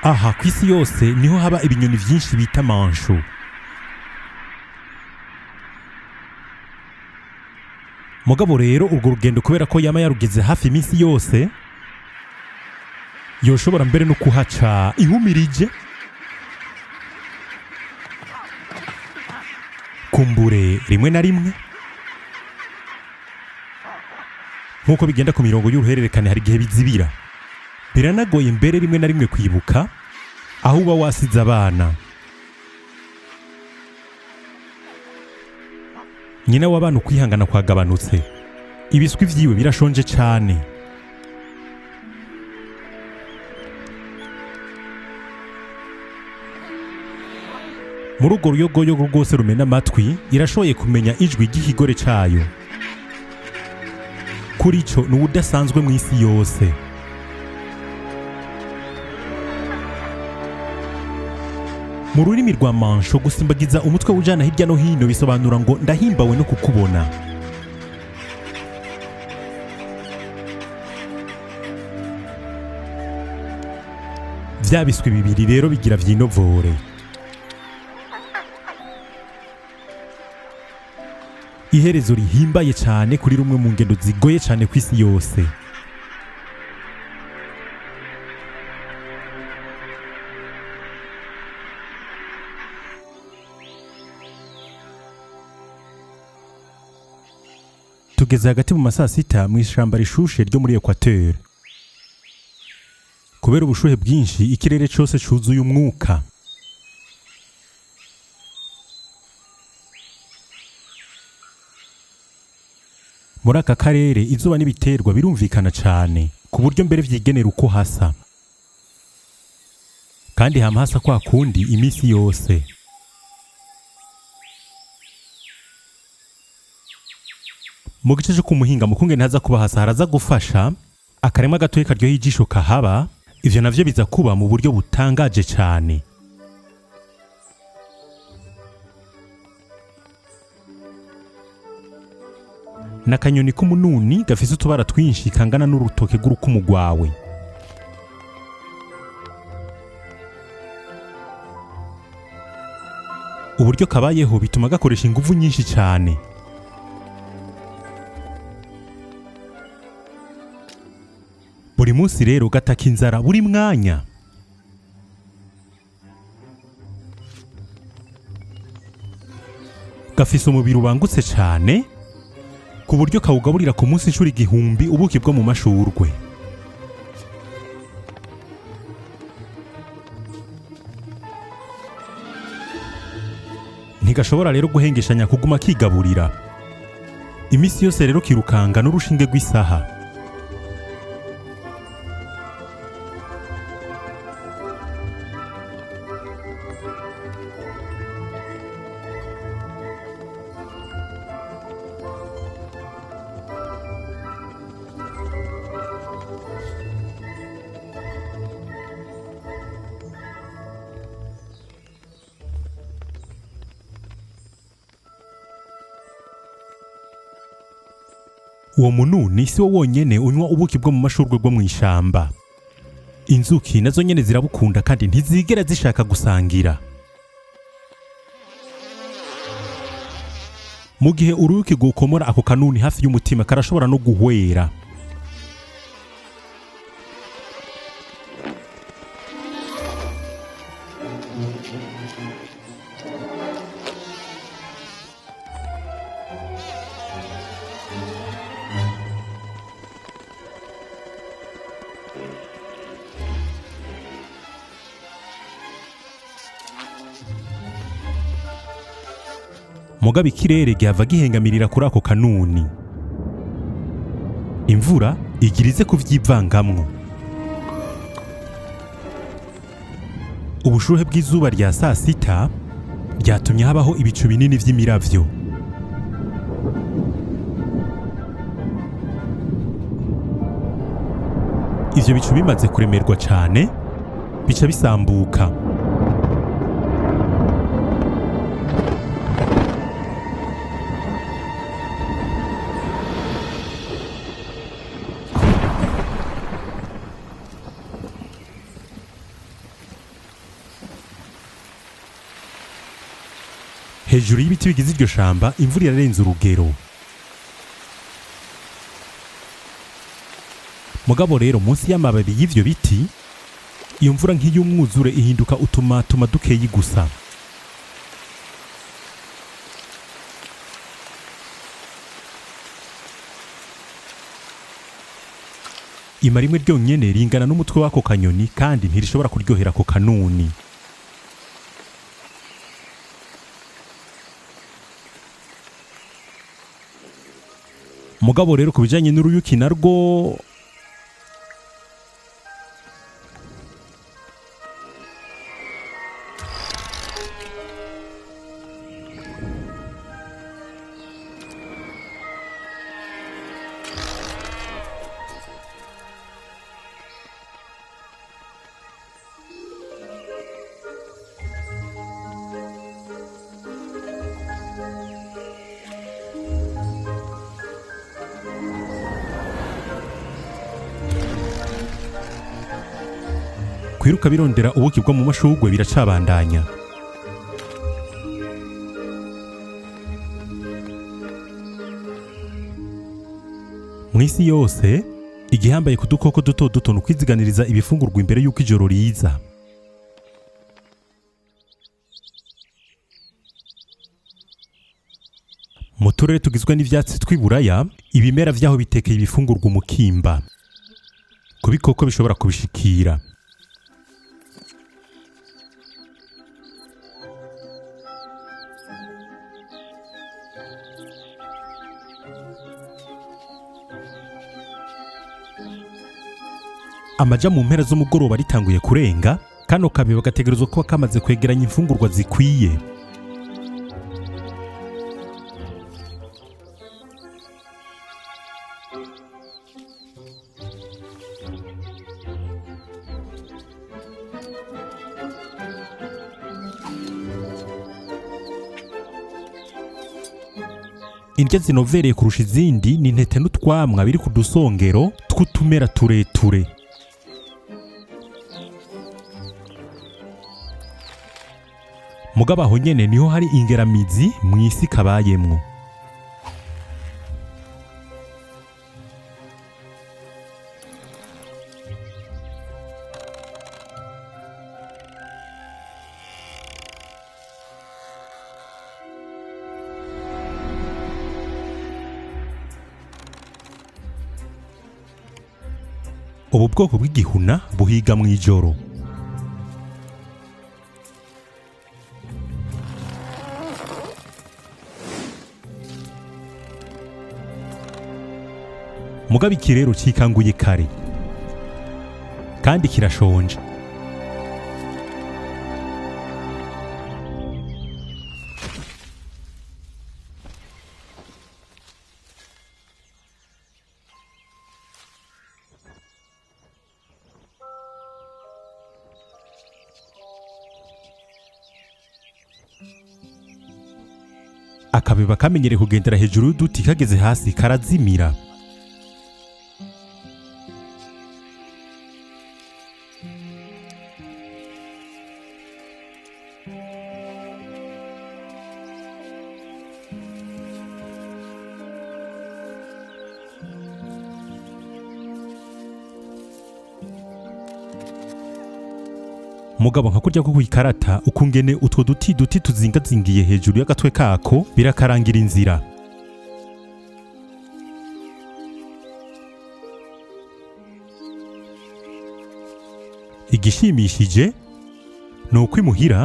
Aha ku isi yose niho haba ibinyoni vyinshi bita mansho. Mugabo rero urwo rugendo, kubera ko yama yarugeze hafi iminsi yose, yoshobora mbere no kuhaca ihumirije. Kumbure rimwe na rimwe, nk'uko bigenda ku mirongo y'uruhererekane, hari igihe bizibira. Biranagoye mbere rimwe na rimwe kwibuka aho uba wasize abana. Nyina w'abana ukwihangana kwagabanutse, ibiswi vyiwe birashonje cane. Muri urwo ruyogoyogo rwose rumena amatwi, irashoboye kumenya ijwi ry'ikigore cayo. Kuri ico ni uwudasanzwe mu isi yose. Mu rurimi rwa mansho, gusimbagiza umutwe ujana hirya no hino bisobanura ngo ndahimbawe no kukubona. Vya biswi bibiri rero bigira vyinovore. Iherezo rihimbaye cyane kuri rumwe mu ngendo zigoye cyane ku isi yose. Tugeze hagati mu masaa sita mu ishamba rishushe ryo muri Equateur. Kubera ubushuhe bwinshi, ikirere cose cuzuye umwuka. Muri aka karere izuba n'ibiterwa birumvikana cane, ku buryo mbere vyigenera uko hasa, kandi hama hasa kwa kundi imisi yose. Mu gice co ku muhinga mukungene haza kuba hasa haraza gufasha akaremwa gatoyi karyoheye ijisho kahaba. Ivyo navyo biza kuba mu buryo butangaje cane. N'akanyoni k'umununi gafise utubara twinshi kangana n'urutoke rw'urukumu rwawe. Uburyo kabayeho bituma gakoresha inguvu nyinshi cane. Buri munsi rero gataka inzara buri mwanya. Gafise umubiri ubangutse cane, ku buryo kawugaburira ku munsi inshuro 1000 ubuki bwo mu mashurwe. Ntigashobora rero guhengeshanya kuguma kigaburira. Imisi yose rero kirukanga n'urushinge rw'isaha. Uwo mununi si wo wonyene unywa ubuki bwo mu mashurwe bwo mw'ishamba. Inzuki nazo nyene zirabukunda kandi ntizigera zishaka gusangira. Mu gihe uruyuki rwokomora ako kanuni hafi y'umutima, karashobora no guhwera. Mugabo ikirere gihava gihengamirira kuri ako kanuni. Imvura igira ize kuvyivangamwo. Ubushuhe bw'izuba rya saa sita ryatumye habaho ibicu binini vy'imiravyo. Ivyo bicu bimaze kuremerwa cane, bica bisambuka. Hejuru y'ibiti bigize iryo shamba imvura irarenze urugero. Mugabo rero munsi y'amababi y'ivyo biti, iyo mvura nk'iy'umwuzure ihinduka utumatuma dukeyi gusa. Ima rimwe ryonyene ringana n'umutwe w'ako kanyoni kandi ntirishobora kuryohera ako kanuni. Mugabo rero ku bijanye n'uruyuki narwo, kwiruka birondera ubuki bwo mu mashurwe biracabandanya. Mw'isi yose igihambaye ku dukoko duto duto ni ukwiziganiriza ibifungurwa imbere y'uko ijoro riza. Mu turere tugizwe n'ivyatsi tw'iburaya, ibimera vyaho bitekeye ibifungurwa umukimba ku bikoko bishobora kubishikira. Amaja mu mpera z'umugoroba ritanguye kurenga, kano kabeba gategerezwa kuba kamaze kwegeranya imfungurwa zikwiye. Indya zinovereye kurusha izindi ni intete n'utwamwa biri ku dusongero tw'utumera tureture. Mugabo aho nyene niho hari ingeramizi mw'isi kabayemwo. Ubu bwoko bw'igihuna buhiga mw'ijoro. Mugabo iki rero cikanguye kare kandi kirashonje. Akabeba kamenyereye kugendera hejuru y'uduti, kageze hasi karazimira. Mugabo nka kurya ko kwikarata, ukungene utwo duti duti tuzingazingiye hejuru y'agatwe kako birakarangira inzira. Igishimishije ni uko imuhira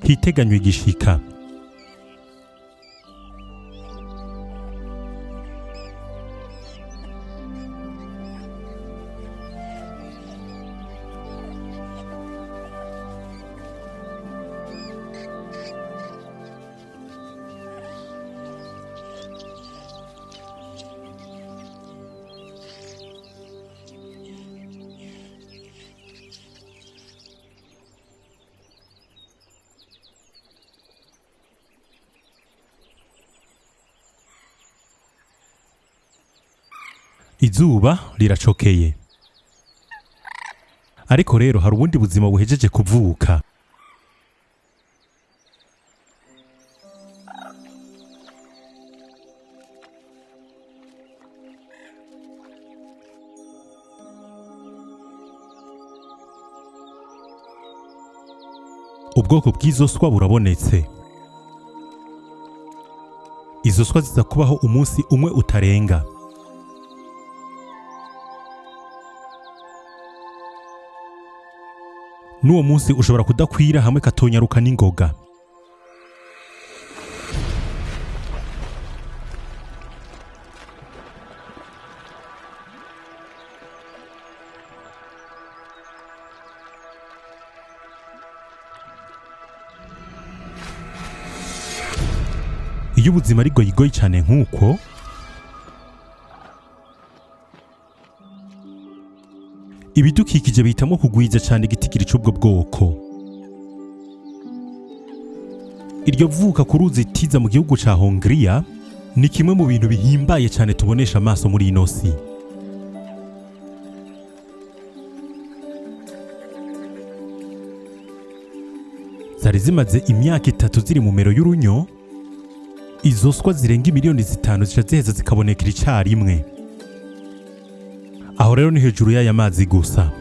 hiteganywa igishika. Izuba riracokeye, ariko rero hari ubundi buzima buhejeje kuvuka. Ubwoko bw'izo swa burabonetse. Izo swa ziza kubaho umunsi umwe utarenga. N'uwo munsi ushobora kudakwira hamwe katonyaruka n'ingoga. Iyo ubuzima ari goyigoyi cyane nk'uko, ibidukikije bihitamo kugwiza cyane igitigiri c'ubwo bwoko. Iryo vuka ku ruzi Tiza mu gihugu ca Hongiriya ni kimwe mu bintu bihimbaye cyane tubonesha amaso muri ino si. Zari zimaze imyaka 3 ziri mu mero y'urunyo, izo swa zirenga 5 miliyoni zica ziheza zikabonekera icarimwe. Aho rero ni hejuru y'aya mazi gusa.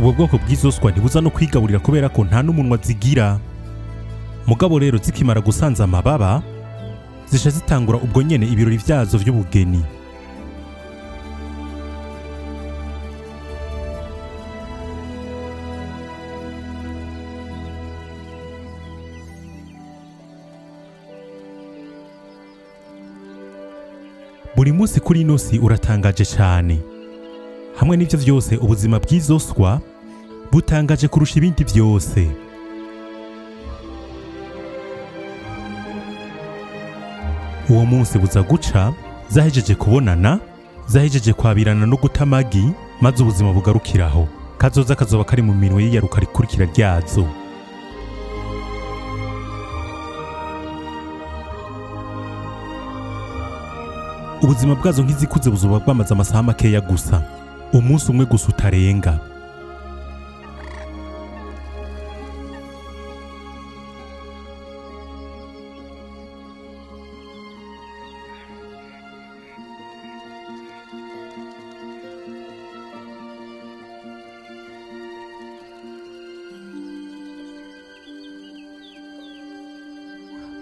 Ubwo bwoko bw'izo swa ntibuza no kwigaburira kubera ko nta n'umunwa zigira. Mugabo rero zikimara gusanza amababa, zisha zitangura ubwo nyene ibirori vyazo vy'ubugeni. Buri munsi kuri ino si uratangaje cyane. Hamwe n'ivyo vyose, ubuzima bw'izo swa butangaje kurusha ibindi vyose. Uwo munsi buza guca zahejeje kubonana, zahejeje kwabirana no guta amagi, maze ubuzima bugarukiraho. Kazoza kazoba kari mu minwe y'iyaruka rikurikira ryazo. Ubuzima bwazo nk'izikuze buzoba bwamaze amasaha makeya gusa, umunsi umwe gusa utarenga.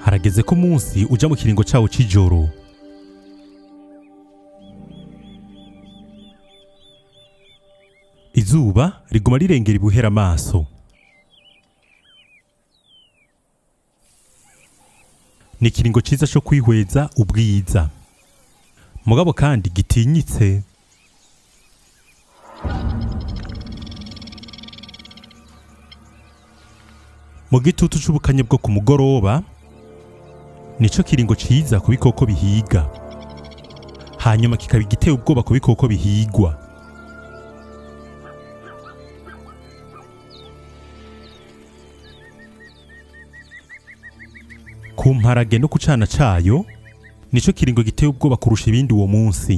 Harageze ko umunsi uja mu kiringo cawo c'ijoro. Izuba riguma rirengera ibuhera amaso. Ni ikiringo ciza co kwihweza ubwiza, mugabo kandi gitinyitse. Mu gitutu c'ubukanye bwo ku mugoroba, nico kiringo ciza ku bikoko bihiga, hanyuma kikaba igiteye ubwoba ku bikoko bihigwa. Ku mparage no ku cana cayo, nico kiringo giteye ubwoba kurusha ibindi uwo munsi.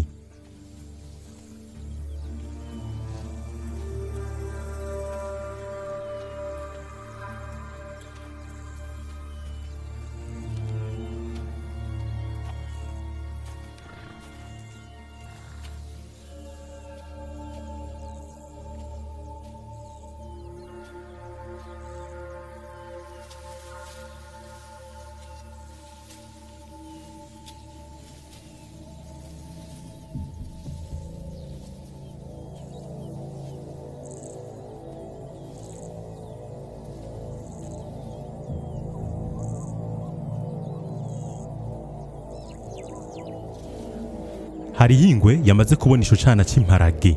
Hariho ingwe yamaze kubona ico cana c'imparage.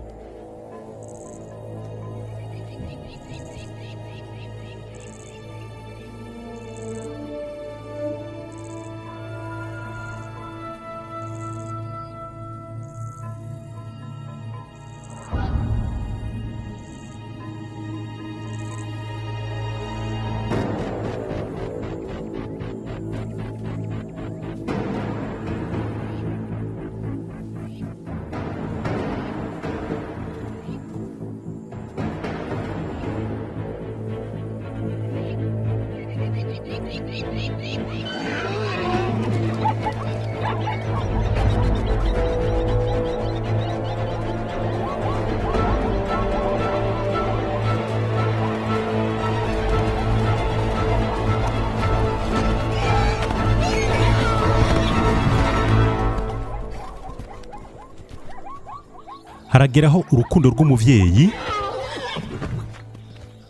Harageraho urukundo rw'umuvyeyi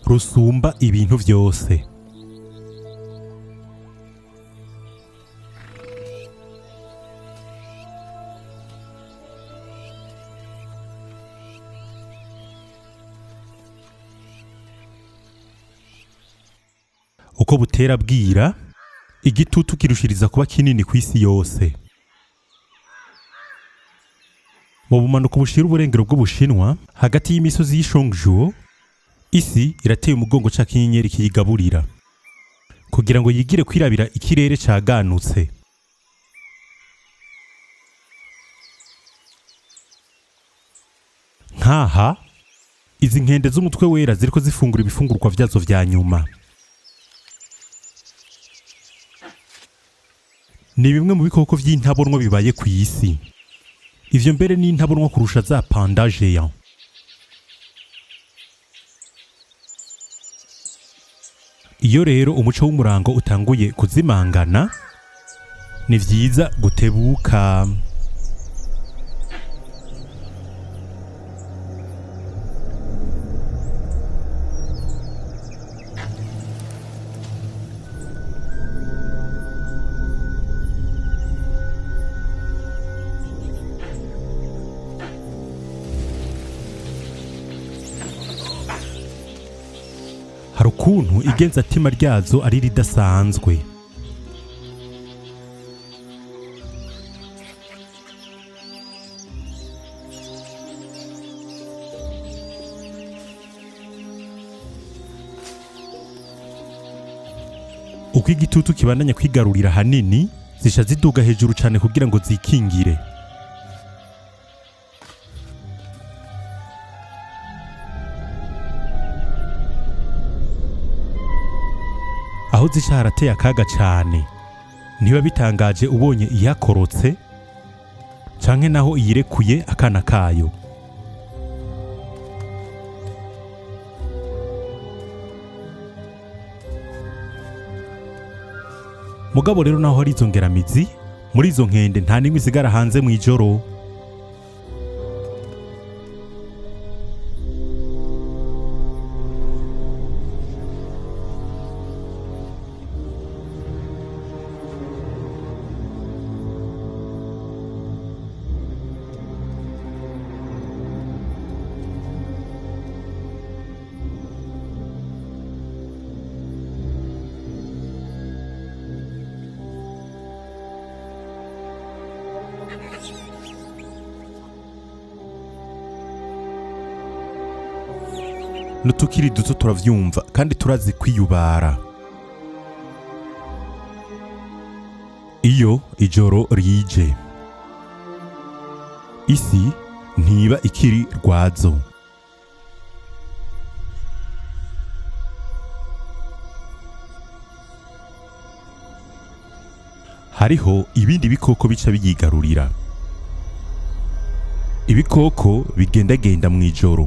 rusumba ibintu vyose. Uko butera bwira, igitutu kirushiriza kuba kinini ku isi yose. Mu bumanuko bushira uburengero bw'Ubushinwa, hagati y'imisozi y'Ishongjuo, isi irateye umugongo ca kinyenyeri kiyigaburira kugira ngo yigire kwirabira ikirere caganutse. Nkaha izi nkende z'umutwe wera ziriko zifungura ibifungurwa vyazo vya nyuma. Ni bimwe mu bikoko vy'intabonwa bibaye ku isi. Ivyo mbere ni intabonwa kurusha za panda géant. Iyo rero umuco w'umurango utanguye kuzimangana, ni vyiza gutebuka. Hari ukuntu igenzatima ryazo ari ridasanzwe. Uko igitutu kibandanya kwigarurira hanini, zisha ziduga hejuru cane kugira ngo zikingire. Aho zisha harateye akaga cane. Ntiba bitangaje ubonye iyakorotse canke naho iyirekuye akana kayo. Mugabo rero naho hari izo ngeramizi, muri izo nkende nta n'imwe isigara hanze mw'ijoro. N'utukiri duto turavyumva kandi turazi kwiyubara. Iyo ijoro rije, isi ntiba ikiri rwazo. Hariho ibindi bikoko bica biyigarurira. Ibikoko bigendagenda mw'ijoro.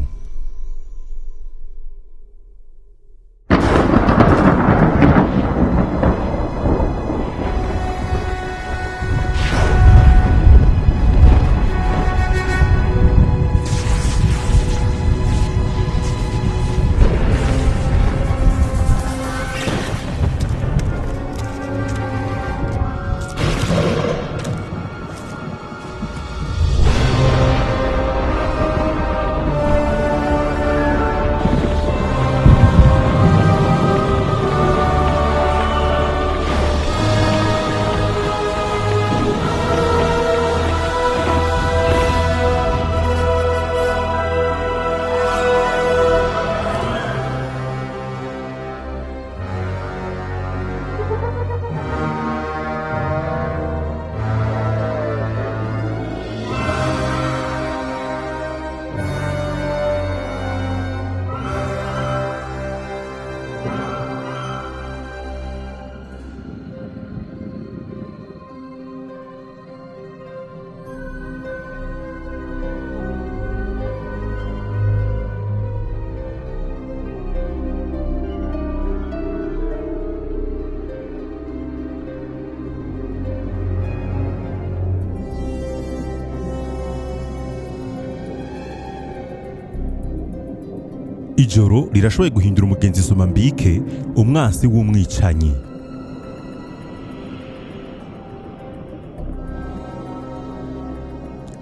Ijoro rirashoboye guhindura umugenzi Somambike umwansi w'umwicanyi.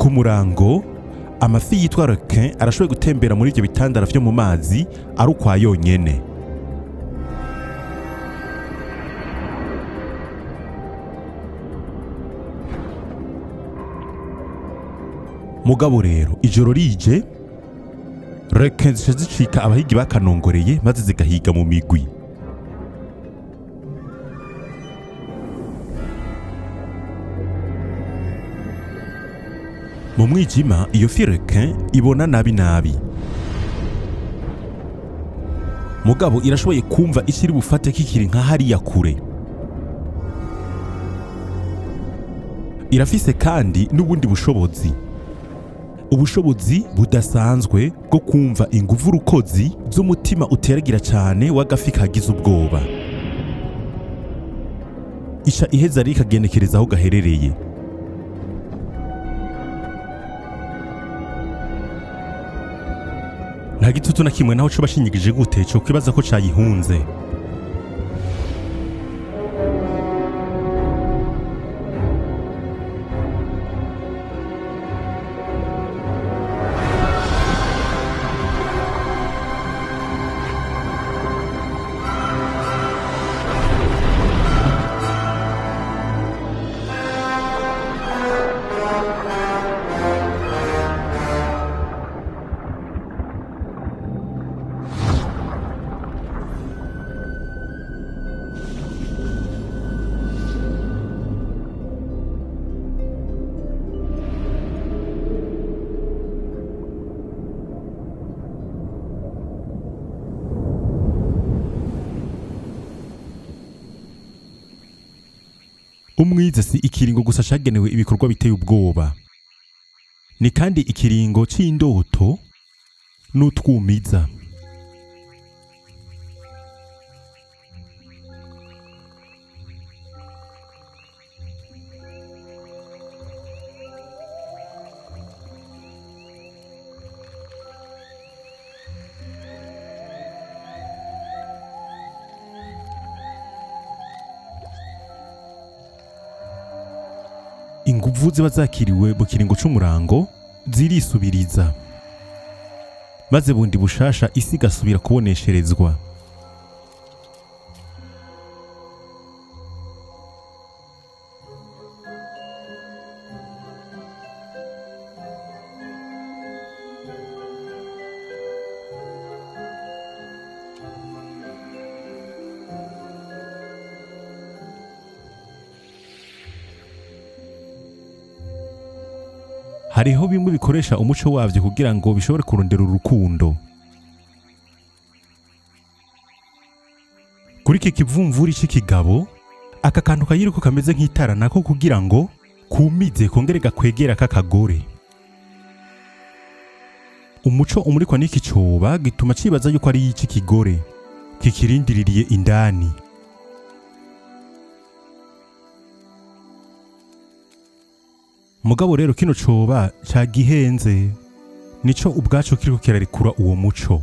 Ku murango, amafi yitwa requin arashoboye gutembera muri ibyo bitandara vyo mu mazi ari ukwa yonyene. Mugabo rero ijoro rije, requin zica zicika abahigi bakanongoreye maze zigahiga mu migwi. Mu mwijima iyo fi requin ibona nabi nabi. Mugabo irashoboye kumva ikiri bufate kikiri nka hariya kure. Irafise kandi n'ubundi bushobozi. Ubushobozi budasanzwe bwo kumva inguvu rukozi z'umutima uteragira cyane w'agafi kagize ubwoba. Isha iheza rero ikagenekereza aho gaherereye. Nta gitutu na kimwe naho coba shinyigije gute co kwibaza ko cayihunze. Umwiza si ikiringo gusa cagenewe ibikorwa biteye ubwoba, ni kandi ikiringo c'indoto n'utwumiza. Inguvu ziba zakiriwe mu kiringo c'umurango zirisubiriza, maze bundi bushasha isi igasubira kubonesherezwa. Hariho bimwe bikoresha umuco wavyo kugira ngo bishobore kurondera urukundo. Kuri iki kivumvuri c'ikigabo, aka kantu kayiriko kameze nk'itara nako kugira ngo kumize kongere gakwegera k'akagore. Umuco umurikwa n'iki coba gituma cibaza yuko ari ic'ikigore kikirindiririye indani. Mugabo rero kino coba cagihenze, nico ubwaco kiriko kirarekura uwo muco.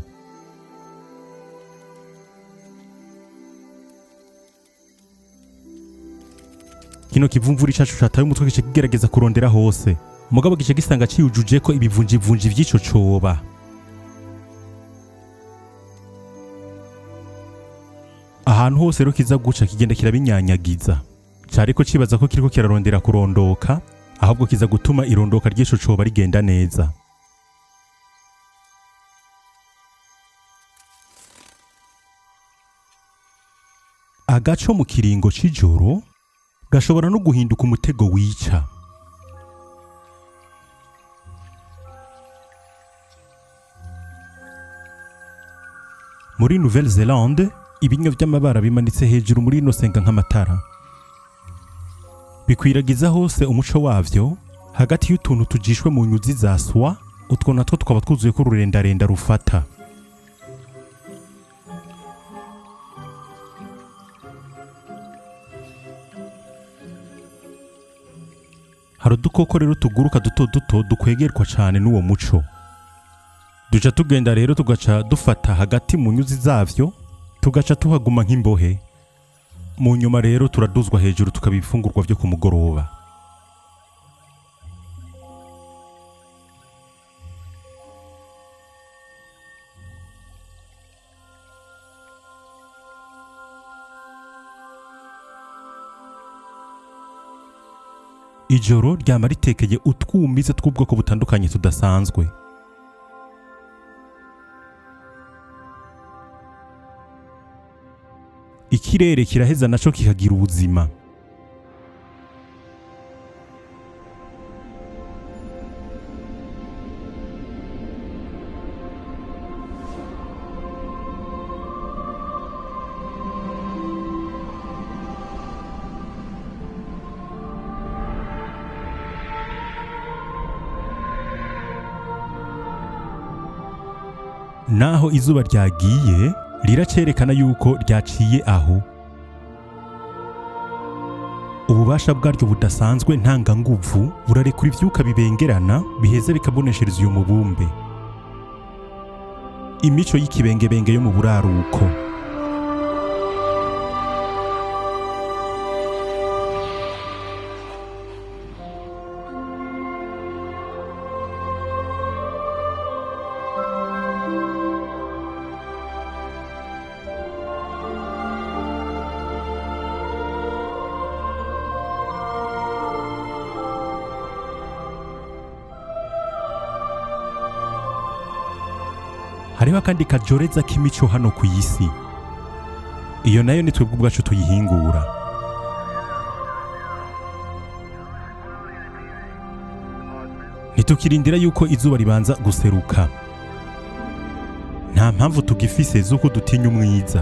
Kino kivumvuri cacu cataye umutwe gica kigerageza kurondera hose, mugabo gica gisanga ciyujujeko ibivunjivunji vy'ico coba. Ahantu hose rero kiza guca kigenda kirabinyanyagiza. Cariko cibaza ko kiriko kirarondera kurondoka, ahubwo kiza gutuma irondoka ry'ico coba rigenda neza. Agaco mu kiringo c'ijoro gashobora no guhinduka umutego wica. Muri Nouvelle-Zélande, ibinyo vy'amabara bimanitse hejuru muri ino senga nk'amatara. Bikwiragiza hose umuco wavyo hagati y'utuntu tujishwe mu nyuzi za soie, utwo natwo twaba twuzuye ko ururendarenda rufata. Hari udukoko rero tuguruka duto duto dukwegerwa cane n'uwo muco. Duca tugenda rero tugaca dufata hagati mu nyuzi zavyo, tugaca tuhaguma nk'imbohe. Mu nyuma rero turaduzwa hejuru tukaba ibifungurwa vyo ku mugoroba. Ijoro ryama ritekeye utwumiza tw'ubwoko butandukanye tudasanzwe. Ikirere kiraheza naco kikagira ubuzima. Naho izuba ryagiye, riracerekana yuko ryaciye aho. Ububasha bwaryo budasanzwe ntanganguvu burarekura ivyuka bibengerana biheze bikaboneshereza uyu mubumbe. Imico y'ikibengebenge yo mu buraruko. Hariho akandi kajoreza k'imico hano ku isi. Iyo nayo ni twebwe ubwacu tuyihingura. Ntitukirindira yuko izuba ribanza guseruka. Nta mpamvu tugifise z'uko dutinya umwiza.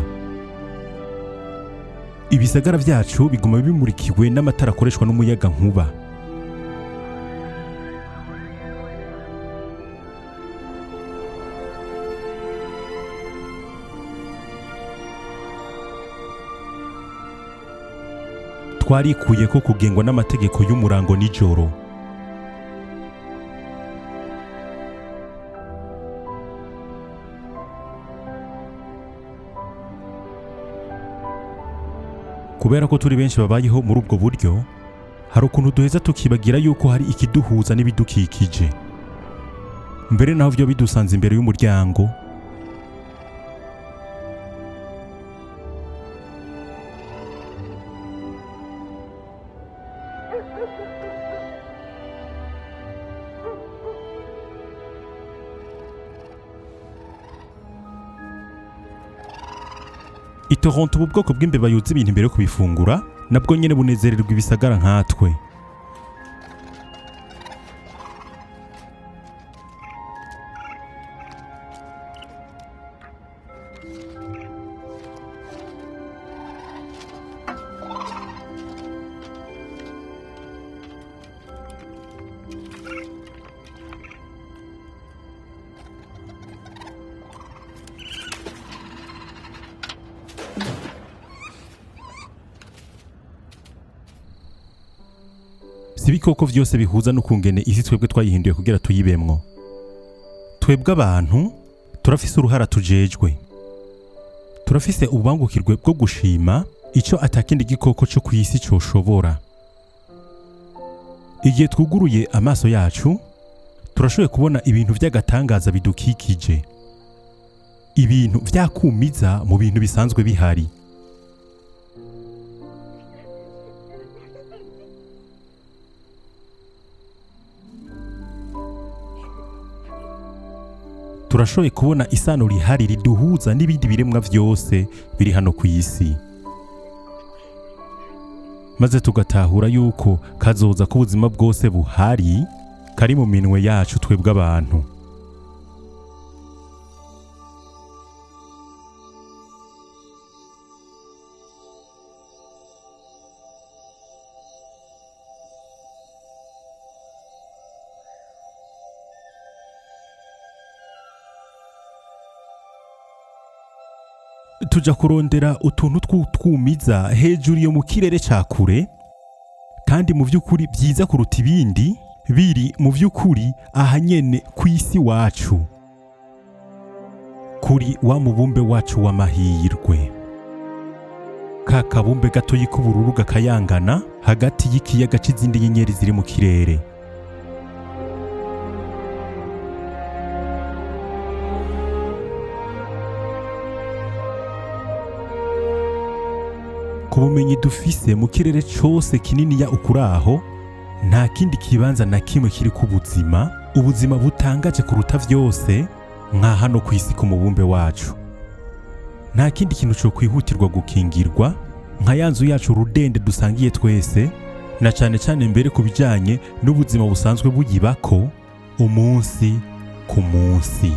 Ibisagara vyacu biguma bimurikiwe n'amatara akoreshwa n'umuyaga nkuba. Twarikuye ko kugengwa n'amategeko y'umurango nijoro. Kubera ko turi benshi babayeho muri ubwo buryo, hari ukuntu duheza tukibagira yuko hari ikiduhuza n'ibidukikije. Mbere naho vyo bidusanze imbere y'umuryango. I Toronto ubu bwoko bw'imbeba yoza ibintu imbere yo kubifungura nabwo nyene bunezererwa ibisagara nkatwe. Si ibikoko vyose bihuza n'ukungene isi twebwe twayihinduye kugira tuyibemwo. Twebwe abantu turafise uruhara tujejwe. Turafise ububangukirwe bwo gushima ico atakindi gikoko co kw'isi coshobora. Igihe twuguruye amaso yacu, turashoboye kubona ibintu vy'agatangaza bidukikije. Ibintu vyakumiza mu bintu bisanzwe bihari. Turashoboye kubona isano rihari riduhuza n'ibindi biremwa vyose biri hano ku isi. Maze tugatahura yuko kazoza k'ubuzima bwose buhari kari mu minwe yacu twebwe abantu. Tuja kurondera utuntu tw'utwumiza hejuru iyo mu kirere ca kure, kandi mu vy'ukuri vyiza kuruta ibindi biri mu vy'ukuri aha nyene kw'isi wacu, kuri wa mubumbe wacu w'amahirwe. Ka kabumbe gatoyi k'ubururu gakayangana hagati y'ikiyaga c'izindi nyenyeri ziri mu kirere. Ku bumenyi dufise mu kirere cose kininiya ukuraho, nta kindi kibanza na kimwe kiri ku buzima, ubuzima butangaje kuruta vyose nka hano kw'isi ku mubumbe wacu. Nta kindi kintu co kwihutirwa gukingirwa nka ya nzu yacu rudende dusangiye twese, na cane cane mbere ku bijanye n'ubuzima busanzwe buyibako umunsi ku munsi.